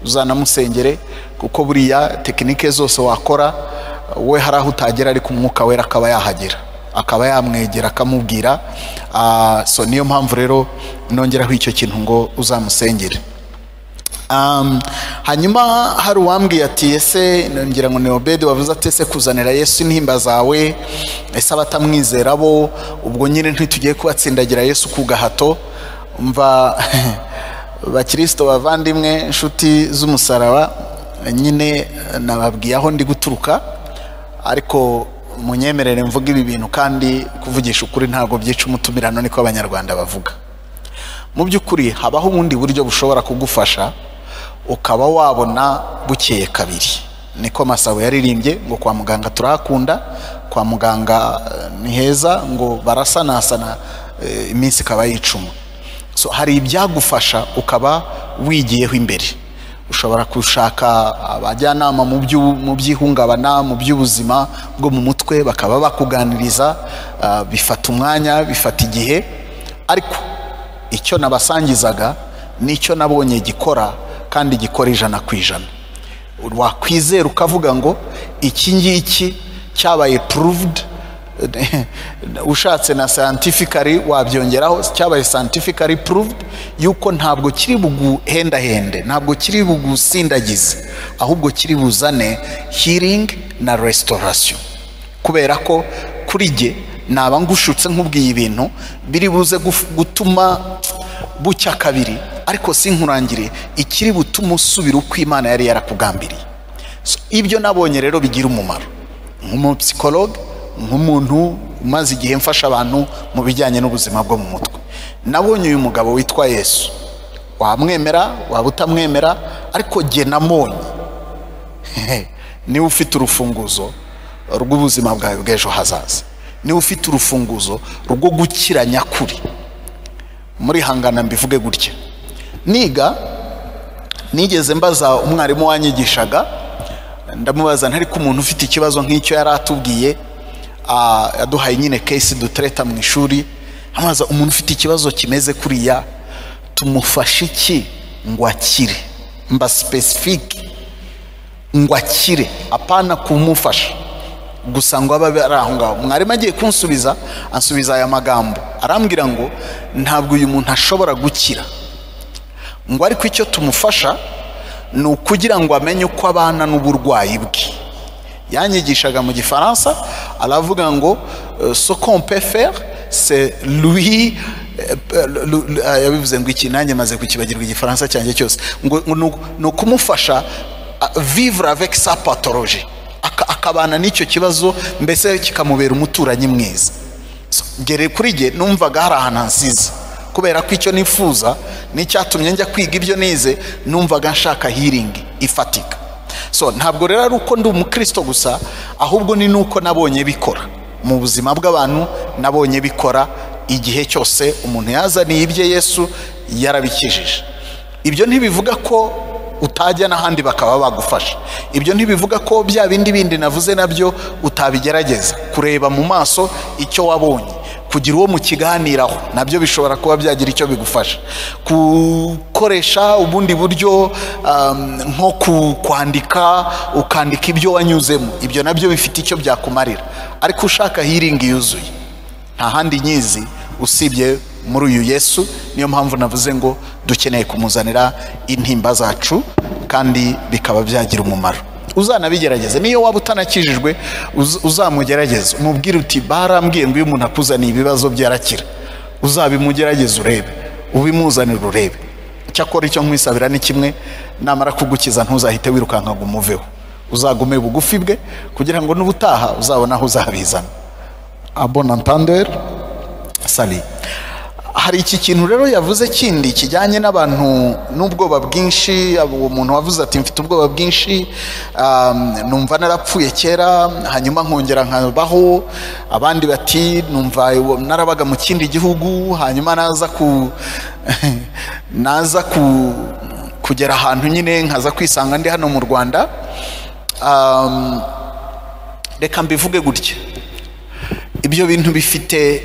uzanamusengere, kuko buriya tekinike zose wakora we hari aho utagera, ariko umwuka wera akaba yahagera, akaba yamwegera, akamubwira. So niyo mpamvu rero nongeraho icyo kintu ngo uzamusengere. Hanyuma hari uwambwiye ati ese, ngira ngo ni Obedi wavuze ati ese kuzanira Yesu intimba zawe, ese abatamwizera bo ubwo nyine ntitugiye kubatsindagira Yesu ku gahato? Mva bakristo bavandimwe, inshuti z'umusaraba, nyine nababwiye aho ndi guturuka. Ariko munyemerere mvuga ibi bintu, kandi kuvugisha ukuri ntabwo byica umutumirano, niko Abanyarwanda bavuga. Mu by'ukuri habaho ubundi buryo bushobora kugufasha ukaba wabona bukeye kabiri. Niko Masabo yaririmbye ngo kwa muganga turahakunda, kwa muganga ni heza, ngo barasanasana iminsi ikaba yicuma. So hari ibyagufasha ukaba wigiyeho imbere. Ushobora gushaka abajyanama mu by'ihungabana, mu by'ubuzima bwo mu mutwe, bakaba bakuganiriza. Bifata umwanya, bifata igihe, ariko icyo nabasangizaga nicyo nabonye gikora, kandi gikora 100%. Wakwizera ukavuga ngo iki ngiki cyabaye proved, ushatse na scientifically wabyongeraho, cyabaye scientifically proved yuko ntabwo kiri buguhendahende, ntabwo kiri bugusindagize, ahubwo kiri buzane healing na restoration. Kubera ko kuri jye naba ngushutse nkubwiye ibintu biri buze gutuma bucya kabiri, ariko sinkurangire ikiri butuma usubira uko Imana yari yarakugambiriye. So, ibyo nabonye rero bigira umumaro nk'umupsychologue, nk'umuntu umaze igihe mfasha abantu mu bijyanye n'ubuzima bwo mu mutwe. Nabonye uyu mugabo witwa Yesu, wamwemera waba utamwemera, ariko jye namubonye niwe ufite urufunguzo rw'ubuzima bwawe bw'ejo hazaza, niwe ufite urufunguzo rwo gukira nyakuri. Muri hangana mbivuge gutya, niga nigeze mbaza umwarimu wanyigishaga, ndamubaza ntari ko umuntu ufite ikibazo nk'icyo yari atubwiye, yaduhaye nyine case dutreta mu ishuri, amaza umuntu ufite ikibazo kimeze kuriya tumufashe iki ngo akire? Mba specific, ngo akire, apana kumufasha gusa ngo ababe ari aho ngaho. Mwarimu agiye kunsubiza, ansubiza aya magambo, arambwira ngo ntabwo uyu muntu ashobora gukira, ngo ariko icyo tumufasha ni ukugira ngo amenye uko abana n'uburwayi bwe. Yanyigishaga mu Gifaransa, aravuga ngo ce qu'on peut faire c'est lui, yabivuze ngo iki, nanjye maze kukibagirwa Igifaransa cyanjye cyose, ngo ni ukumufasha vivre avec sa pathologie, akabana n'icyo kibazo, mbese kikamubera umuturanyi mwiza. Ngere kuri jye numvaga hari ahantu hansize, kubera ko icyo nifuza n'icyatumye njya kwiga ibyo nize, numvaga nshaka healing ifatika. So ntabwo rero ari uko ndi umukristo gusa, ahubwo ni nuko nabonye bikora mu buzima bw'abantu, nabonye bikora igihe cyose umuntu yazaniye ibye Yesu yarabikijije. Ibyo ntibivuga ko utajya n'ahandi bakaba bagufasha, ibyo ntibivuga ko bya bindi bindi navuze nabyo utabigerageza. Kureba mu maso icyo wabonye, kugira uwo mukiganiraho, nabyo bishobora kuba byagira icyo bigufasha. Gukoresha ubundi buryo nko kwandika, ukandika ibyo wanyuzemo, ibyo nabyo bifite icyo byakumarira. Ariko ushaka healing yuzuye nta handi nyizi usibye muri uyu Yesu. Niyo mpamvu navuze ngo dukeneye kumuzanira intimba zacu, kandi bikaba byagira umumaro. Uzanabigerageze, niyo waba utanakijijwe uzamugerageze, umubwire uti barambwiye ngo iyo umuntu akuzaniye ibibazo byarakira. Uzabimugerageze urebe, ubimuzanire urebe. Cyakora icyo nkwisabira ni kimwe, namara kugukiza ntuzahite wirukanka ngo umuveho, uzagume bugufi bwe kugira ngo n'ubutaha uzabona aho uzabizana. A bon entendeur, salut. Hari iki kintu rero yavuze kindi kijyanye n'abantu n'ubwoba bwinshi. Uwo muntu wavuze ati mfite ubwoba bwinshi, numva narapfuye kera hanyuma nkongera nkabaho. Abandi bati numva narabaga mu kindi gihugu hanyuma naza kugera ahantu nyine nkaza kwisanga ndi hano mu Rwanda. Reka mbivuge gutya, ibyo bintu bifite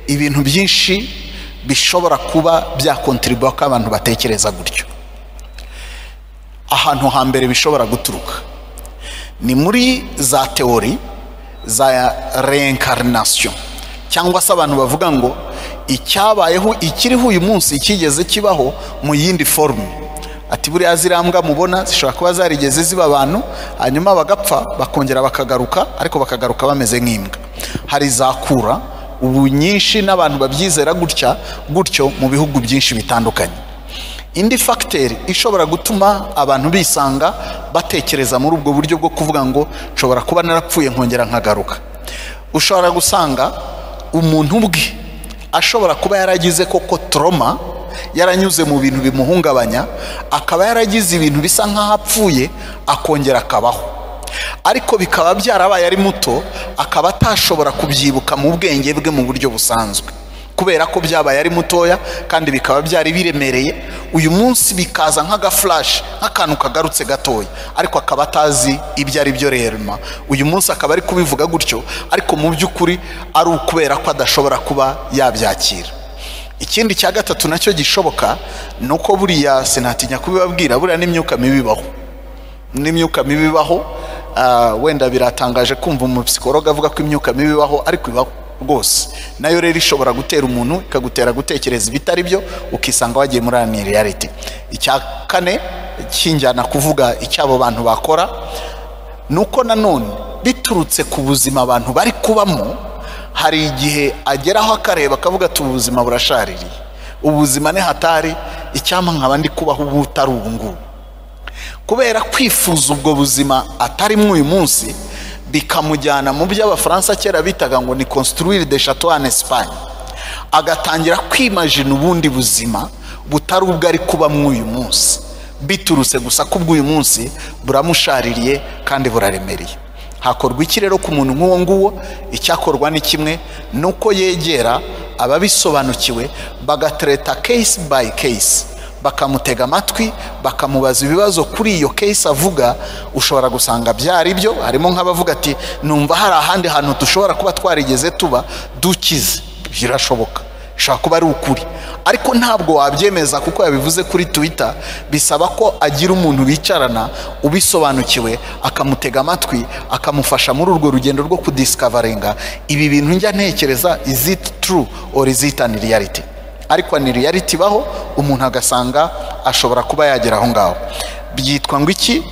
ibintu byinshi bishobora kuba byakontribuwa ko abantu batekereza gutyo. Ahantu hambere bishobora guturuka ni muri za teori za reincarnation, cyangwa se abantu bavuga ngo icyabayeho ikiriho uyu munsi kigeze kibaho mu yindi forme. Ati buriya zirambwa mubona zishobora kuba zarigeze ziba abantu hanyuma bagapfa bakongera bakagaruka, ariko bakagaruka bameze nk'imbwa. Hari zakura ubu nyinshi n'abantu babyizera gutya gutyo mu bihugu byinshi bitandukanye. Indi facteur ishobora gutuma abantu bisanga batekereza muri ubwo buryo bwo kuvuga ngo nshobora kuba narapfuye nkongera nkagaruka, ushobora gusanga umuntu ubwe ashobora kuba yaragize koko trauma, yaranyuze mu bintu bimuhungabanya, akaba yaragize ibintu bisa nk'aho apfuye akongera akabaho, ariko bikaba byarabaye ari muto, akaba atashobora kubyibuka mu bwenge bwe mu buryo busanzwe kubera ko byabaye ari mutoya kandi bikaba byari biremereye. Uyu munsi bikaza nk'aga flash, nk'akantu kagarutse gatoya, ariko akaba atazi ibyo ari byo rerema. Uyu munsi akaba ari kubivuga gutyo, ariko mu by'ukuri ari ukubera ko adashobora kuba yabyakira. Ikindi cya gatatu nacyo gishoboka ni uko buriya sinatinya kubibabwira, buriya n'imyuka mibi ibaho, n'imyuka mibi ibaho. Wenda biratangaje kumva umupsikologe avuga ko imyuka mibi ibaho, ariko ibaho rwose. Nayo rero ishobora gutera umuntu, ikagutera gutekereza ibitari byo, ukisanga wagiye muri unreality. Icya kane kinjyana kuvuga icyabo bantu bakora nuko nanone biturutse ku buzima abantu bari kubamo, hari igihe ageraho akareba akavuga ati ubuzima burashaririye, ubuzima ni hatari, icyampa nkaba ndi kubaho ubu utari ubu ngubu. Kubera kwifuza ubwo buzima atarimo uyu munsi, bikamujyana mu byo Abafaransa kera bitaga ngo ni construire des châteaux en Espagne, agatangira kwimagina ubundi buzima butari ubwo ari kubamo uyu munsi, biturutse gusa ko ubwo uyu munsi buramushaririye kandi buraremereye. Hakorwa iki rero ku muntu nk'uwo nguwo? Icyakorwa ni kimwe, nuko yegera ababisobanukiwe bagatreta case by case, bakamutega amatwi, bakamubaza ibibazo kuri iyo case avuga. Ushobora gusanga byari byo, harimo nk'abavuga ati numva hari ahandi hantu dushobora kuba twarigeze tuba dukize, birashoboka, ishobora kuba ari ukuri, ariko ntabwo wabyemeza kuko yabivuze kuri Twitter. Bisaba ko agira umuntu bicarana ubisobanukiwe, akamutega amatwi, akamufasha muri urwo rugendo rwo kudiscoveringa ibi bintu njya ntekereza, is it true or is it an reality? Ariko ni reality baho, umuntu agasanga ashobora kuba yagera aho ngaho. Byitwa ngo iki?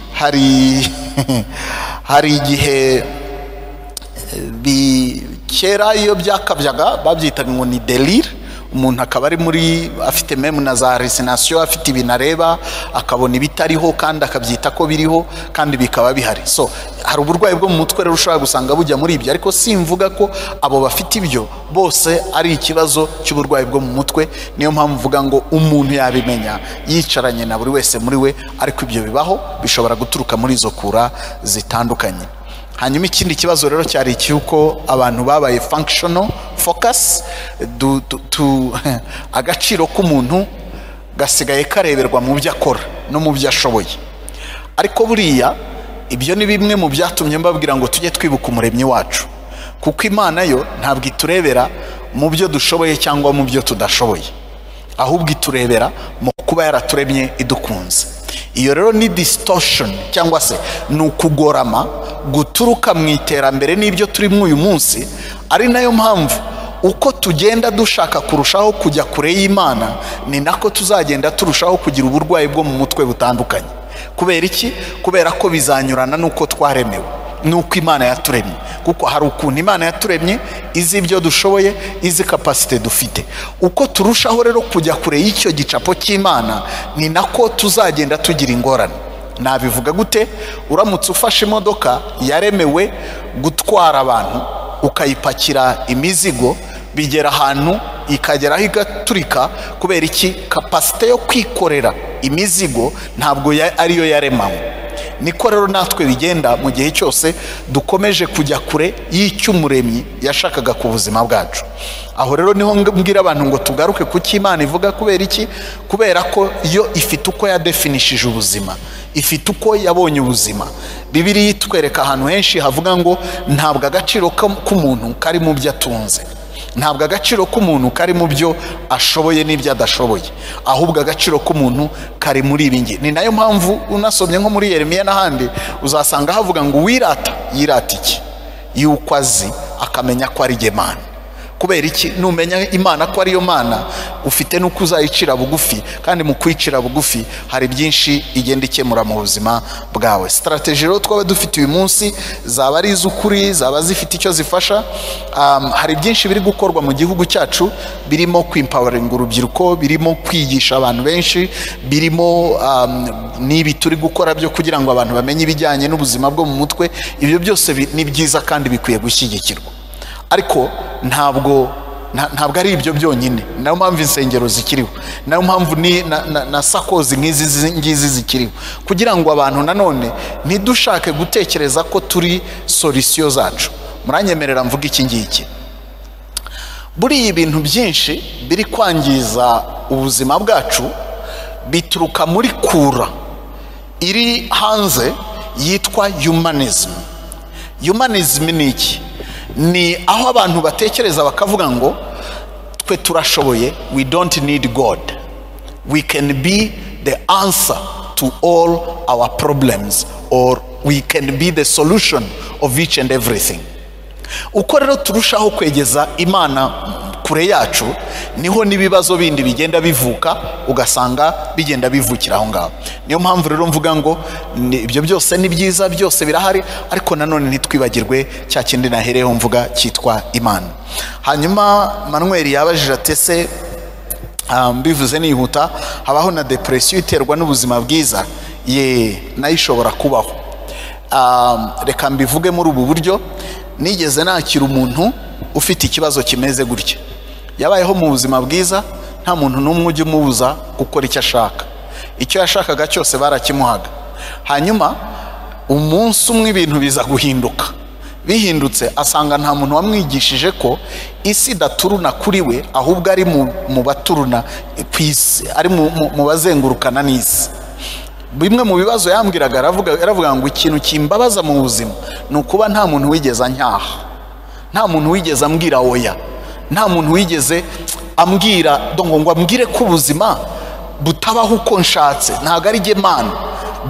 Hari igihe kera iyo byakabyaga babyitaga ngo ni délire, umuntu akaba ari muri afite même na za hallucination, afite ibintu areba akabona ibitariho kandi akabyita ko biriho kandi bikaba bihari. So hari uburwayi bwo mu mutwe rero ushobora gusanga bujya muri ibyo, ariko simvuga ko abo bafite ibyo bose ari ikibazo cy'uburwayi bwo mu mutwe. Niyo mpamvu mvuga ngo umuntu yabimenya yicaranye na buri wese muri we, ariko ibyo bibaho, bishobora guturuka muri izo kura zitandukanye. Hanyuma ikindi kibazo rero cyari icy'uko abantu babaye functional focus, agaciro k'umuntu gasigaye kareberwa mu byo akora no mu byo ashoboye. Ariko buriya ibyo ni bimwe mu byatumye mbabwira ngo tujye twibuka umuremyi wacu, kuko Imana yo ntabwo iturebera mu byo dushoboye cyangwa mu byo tudashoboye, ahubwo iturebera mu kuba yaraturemye idukunze. Iyo rero ni distortion, cyangwa se ni ukugorama guturuka mu iterambere n'ibyo turimo uyu munsi. Ari nayo mpamvu uko tugenda dushaka kurushaho kujya kure y'Imana, ni nako tuzagenda turushaho kugira uburwayi bwo mu mutwe butandukanye. Kubera iki? Kubera ko bizanyurana n'uko twaremewe, n'uko Imana yaturemye. Kuko hari ukuntu Imana yaturemye, izi ibyo dushoboye, izi capacité dufite. Uko turushaho rero kujya kure y'icyo gicapo cy'Imana, ni nako tuzagenda tugira ingorane. Nabivuga gute? Uramutse ufashe imodoka yaremewe gutwara abantu, ukayipakira imizigo, bigera ahantu ikageraho igaturika. Kubera iki? Capacité yo kwikorera imizigo ntabwo ariyo yaremanywe. Niko rero natwe bigenda mu gihe cyose dukomeje kujya kure y'icy'umuremyi yashakaga ku buzima bwacu. Aho rero niho mbwira abantu ngo tugaruke ku cyo Imana ivuga. Kubera iki? Kubera ko yo ifite uko yadefinishije ubuzima, ifite uko yabonye ubuzima. Bibiliya itwereka ahantu henshi havuga ngo ntabwo agaciro k'umuntu kari mu byo atunze, ntabwo agaciro k'umuntu kari mu byo ashoboye n'ibyo adashoboye, ahubwo agaciro k'umuntu kari muri ibi ngibi. Ni nayo mpamvu unasomye nko muri Yeremiya n'ahandi uzasanga havuga ngo uwirata yirata iki? Yuko azi akamenya ko ari Imana. Kubera iki? Numenya Imana ko ariyo Mana, ufite nuko uzayicira bugufi, kandi mu kwicira bugufi hari byinshi igenda ikemura mu buzima bwawe. Strategy rero twaba dufite uyu munsi zaba ari iz'ukuri, zaba zifite icyo zifasha. Hari byinshi biri gukorwa mu gihugu cyacu, birimo kwempowering urubyiruko, birimo kwigisha abantu benshi, birimo n'ibi turi gukora byo kugira ngo abantu bamenye ibijyanye n'ubuzima bwo mu mutwe. Ibyo byose ni byiza kandi bikwiye gushyigikirwa, ariko ntabwo ari ibyo byonyine. Nayo mpamvu insengero zikiriho, nayo mpamvu ni na sakozi nk'izi ngizi zikiriho, kugira ngo abantu nanone ntidushake gutekereza ko turi solution zacu. Muranyemerera mvuga iki ngiki: buriya ibintu byinshi biri kwangiza ubuzima bwacu bituruka muri kura iri hanze yitwa humanism. Humanism ni iki? Ni aho abantu batekereza bakavuga ngo twe turashoboye, we don't need God, we can be the answer to all our problems, or we can be the solution of each and everything. Uko rero turushaho kwegeza Imana kure yacu, niho n'ibibazo bindi bigenda bivuka, ugasanga bigenda bivukira aho ngaho. Niyo mpamvu rero mvuga ngo ibyo byose ni byiza, byose birahari, ariko nanone ntitwibagirwe cya kindi nahereyeho mvuga cyitwa Imana. Hanyuma Manuel yabajije ati ese, mbivuze nihuta, habaho na depression iterwa n'ubuzima bwiza? Ye, nayo ishobora kubaho. Reka mbivuge muri ubu buryo. Nigeze nakira umuntu ufite ikibazo kimeze gutya. Yabayeho mu buzima bwiza, nta muntu n'umwe ujya umubuza gukora icyo ashaka, icyo yashakaga cyose barakimuhaga. Hanyuma umunsi umwe ibintu biza guhinduka. Bihindutse asanga nta muntu wamwigishije ko isi idaturuna kuri we, ahubwo ari mu baturuna ku isi, ari mu bazengurukana n'isi. Bimwe mu bibazo yambwiraga, aravuga ngo ikintu kimbabaza mu buzima ni ukuba nta muntu wigeze anyaha, nta muntu wigeze ambwira oya, nta muntu wigeze ambwira ngo ambwire ko ubuzima butabaho uko nshatse, ntabwo ari jye Mana.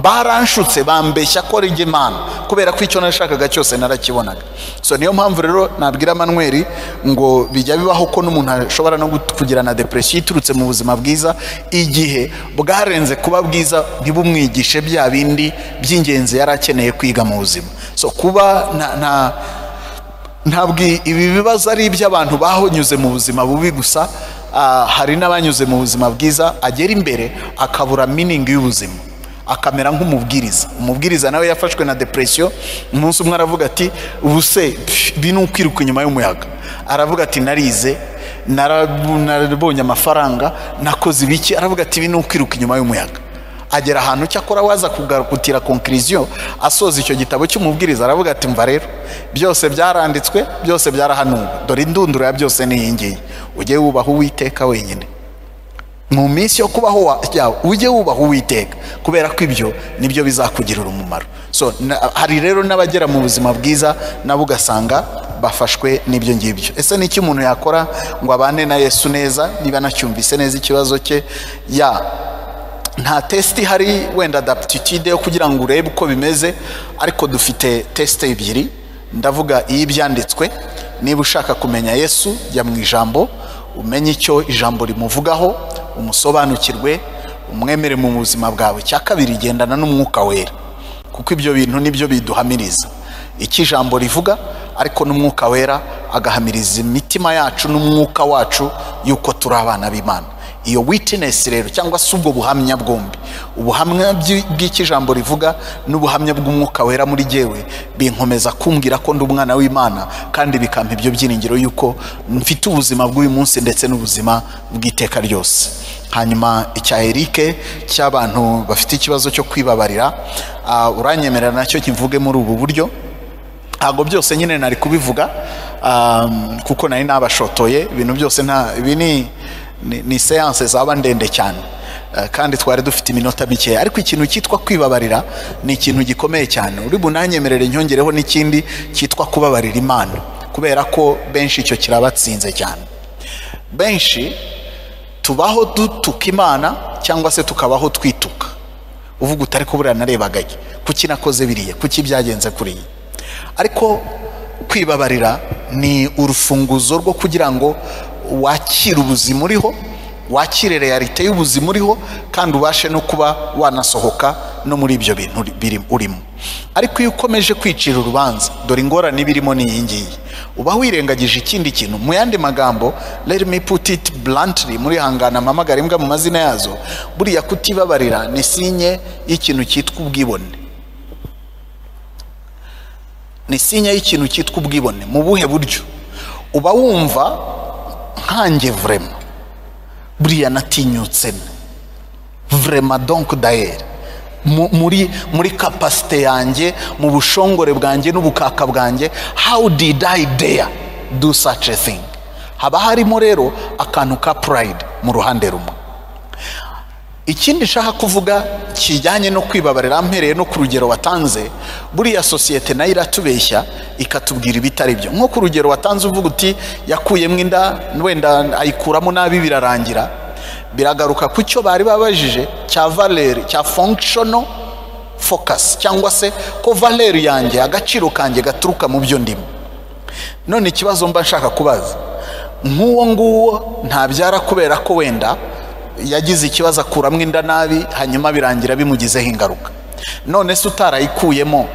Baranshutse bambeshya ko ari jye Mana, kubera ko icyo nashakaga cyose narakibonaga. So niyo mpamvu rero nabwira Manuel ngo bijya bibaho ko n'umuntu ashobora no kugira na depression iturutse mu buzima bwiza, igihe bwarenze kuba bwiza ntibumwigishe bya bindi by'ingenzi yari akeneye kwiga mu buzima. So kuba ntabwo ibi bibazo ari iby'abantu bahonyuze mu buzima bubi gusa, hari n'abanyuze mu buzima bwiza agera imbere akabura meaning y'ubuzima, akamera nk'umubwiriza. Umubwiriza nawe yafashwe na depression. Umunsi umwe aravuga ati ubu se bi ni ukwiruka inyuma y'umuyaga. Aravuga ati narize, narabonye amafaranga, nakoze ibiki. Aravuga ati ibi ni ukwiruka inyuma y'umuyaga. Agera ahantu cyakora waza kugarukutira conclusion, asoza icyo gitabo cy'umubwiriza aravuga ati mva rero byose byaranditswe, byose byarahanuwe, dore indunduro ya byose ni iyi ngiyi, ujye wubaha Uwiteka wenyine mu minsi yo kubaho yawe, ujye wubaha Uwiteka, kubera ko ibyo nibyo bizakugirira umumaro. So hari rero n'abagera mu buzima bwiza nabo ugasanga bafashwe n'ibyo ngibyo. Ese ni iki umuntu yakora ngo abane na Yesu neza? Niba nacyumvise neza ikibazo cye, ya nta test ihari wenda adaptitude yo kugira ngo urebe uko bimeze, ariko dufite test ebyiri. Ndavuga iy'ibyanditswe. Niba ushaka kumenya Yesu, jya mu ijambo, umenye icyo ijambo rimuvugaho, umusobanukirwe, umwemere mu buzima bwawe. Cya kabiri, gendana n'umwuka wera, kuko ibyo bintu nibyo biduhamiriza icyo ijambo rivuga, ariko n'umwuka wera agahamiriza imitima yacu n'umwuka wacu yuko turi abana b'Imana. Iyo witness rero, cyangwa se ubwo buhamya bwombi, ubuhamya bw'iki jambo rivuga n'ubuhamya bw'umwuka wera muri jyewe, binkomeza kumbwira ko ndi umwana w'Imana, kandi bikampa ibyo byiringiro yuko mfite ubuzima bw'uyu munsi ndetse n'ubuzima bw'iteka ryose. Hanyuma icya Eric cy'abantu bafite ikibazo cyo kwibabarira, uranyemerera nacyo kivuge muri ubu buryo. Ntabwo byose nyine nari kubivuga, kuko nari nabashotoye ibintu byose, nta ibi ni seanse zaba ndende cyane, kandi twari dufite iminota mikeya. Ariko ikintu cyitwa kwibabarira ni ikintu gikomeye cyane. Uri bunanyemerere nyongereho n'ikindi cyitwa kubabarira Imana, kubera ko benshi icyo kirabatsinze cyane. Benshi tubaho dutuka Imana cyangwa se tukabaho twituka, uvuga utari ko buriya narebagaye, kuki nakoze biriya, kuki byagenze kuriya. Ariko kwibabarira ni urufunguzo rwo kugira ngo wakire ubuzima uriho, wakire realite y'ubuzima uriho, kandi ubashe no kuba wanasohoka no muri ibyo bintu urimo. Ariko iyo ukomeje kwicira urubanza, dore ingorane ibirimo ni iyi ngiyi, uba wirengagije ikindi kintu. Mu yandi magambo, let me put it bluntly, muri hangana mpamagara imbwa mu mazina yazo, buriya kutibabarira ni sinye y'ikintu cyitwa ubwibone. Ni sinye y'ikintu cyitwa ubwibone. Mu buhe buryo? Uba wumva nkanjye vraiment buriya natinyutse vraiment, donc d'ailleurs muri capacité yanjye, mu bushongore bwanjye n'ubukaka bwanjye, how did I dare do such a thing? Haba harimo rero akantu ka pride mu ruhande rumwe. Ikindi nshaka kuvuga kijyanye no kwibabarira, mpereye no ku rugero watanze, buriya sosiyete nayo iratubeshya ikatubwira ibitari byo. Nko ku rugero watanze uvuga uti yakuyemo inda, wenda ayikuramo nabi birarangira, biragaruka ku cyo bari babajije cya valeur, cya functional focus, cyangwa se ko valeur yanjye, agaciro kanjye gaturuka mu byo ndimo. None ikibazo mba nshaka kubaza, nk'uwo nguwo ntabyara kubera ko wenda yagize ikibazo akuramo inda nabi, hanyuma birangira bimugizeho ingaruka. None se utarayikuyemo,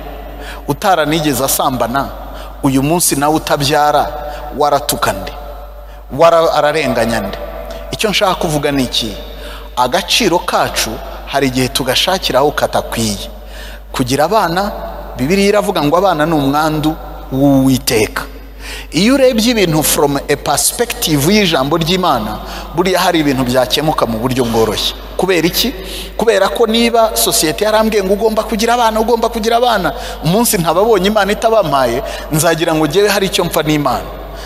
utaranigeze asambana, uyu munsi nawe utabyara, waratuka nde? Ararenganya nde? Icyo nshaka kuvuga ni iki: agaciro kacu hari igihe tugashakira aho katakwiye. Kugira abana, Bibiliya iravuga ngo abana ni umwandu w'Uwiteka. Iyo urebye ibintu from a perspective y'ijambo ry'Imana, buriya hari ibintu byakemuka mu buryo bworoshye. Kubera iki? Kubera ko niba sosiyete yarambwiye ngo ugomba kugira abana, ugomba kugira abana, umunsi ntababonye Imana itabampaye, nzagira ngo njyewe hari icyo mpfa n'Imana,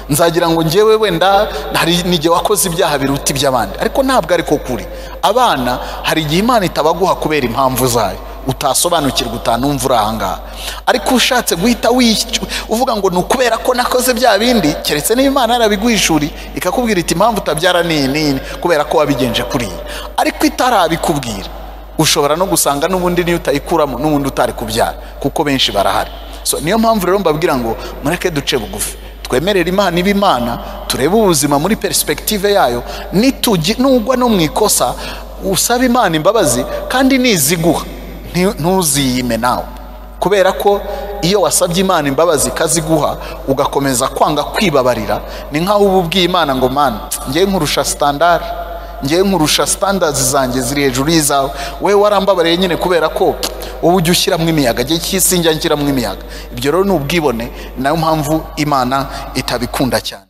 nzagira ngo njyewe wenda hari n'igihe wakoze ibyaha biruta iby'abandi. Ariko ntabwo ariko kuri abana, hari igihe Imana itabaguha kubera impamvu zayo utasobanukirwa, utanumva uri ahangaha. Ariko ushatse guhita uvuga ngo ni ukubera ko nakoze bya bindi, keretse niba Imana yarabiguhishuriye ikakubwira iti impamvu utabyara ni iyi kubera ko wabigenje kuri iyi. Ariko itarabikubwira, ushobora no gusanga n'ubundi niyo utayikuramo n'ubundi utari kubyara, kuko benshi barahari. So niyo mpamvu rero mbabwira ngo mureke duce bugufi, twemerere Imana iba Imana, turebe ubuzima muri perspective yayo. Nugwa no mu ikosa, usaba Imana imbabazi, kandi niziguha ntuziyime nawe. Kubera ko iyo wasabye Imana imbabazi ikaziguha, ugakomeza kwanga kwibabarira, ni nkaho uba ubwiye Imana ngo Mana, ngewe nkurusha standard, ngewe nkurusha standards zanjye ziri hejuru y'izawe, wewe warambabariye nyine kubera ko wowe ujya ushyiramo imiyaga, njye sinjya nshyiramo imiyaga. Ibyo rero ni ubwibone, nayo mpamvu Imana itabikunda cyane.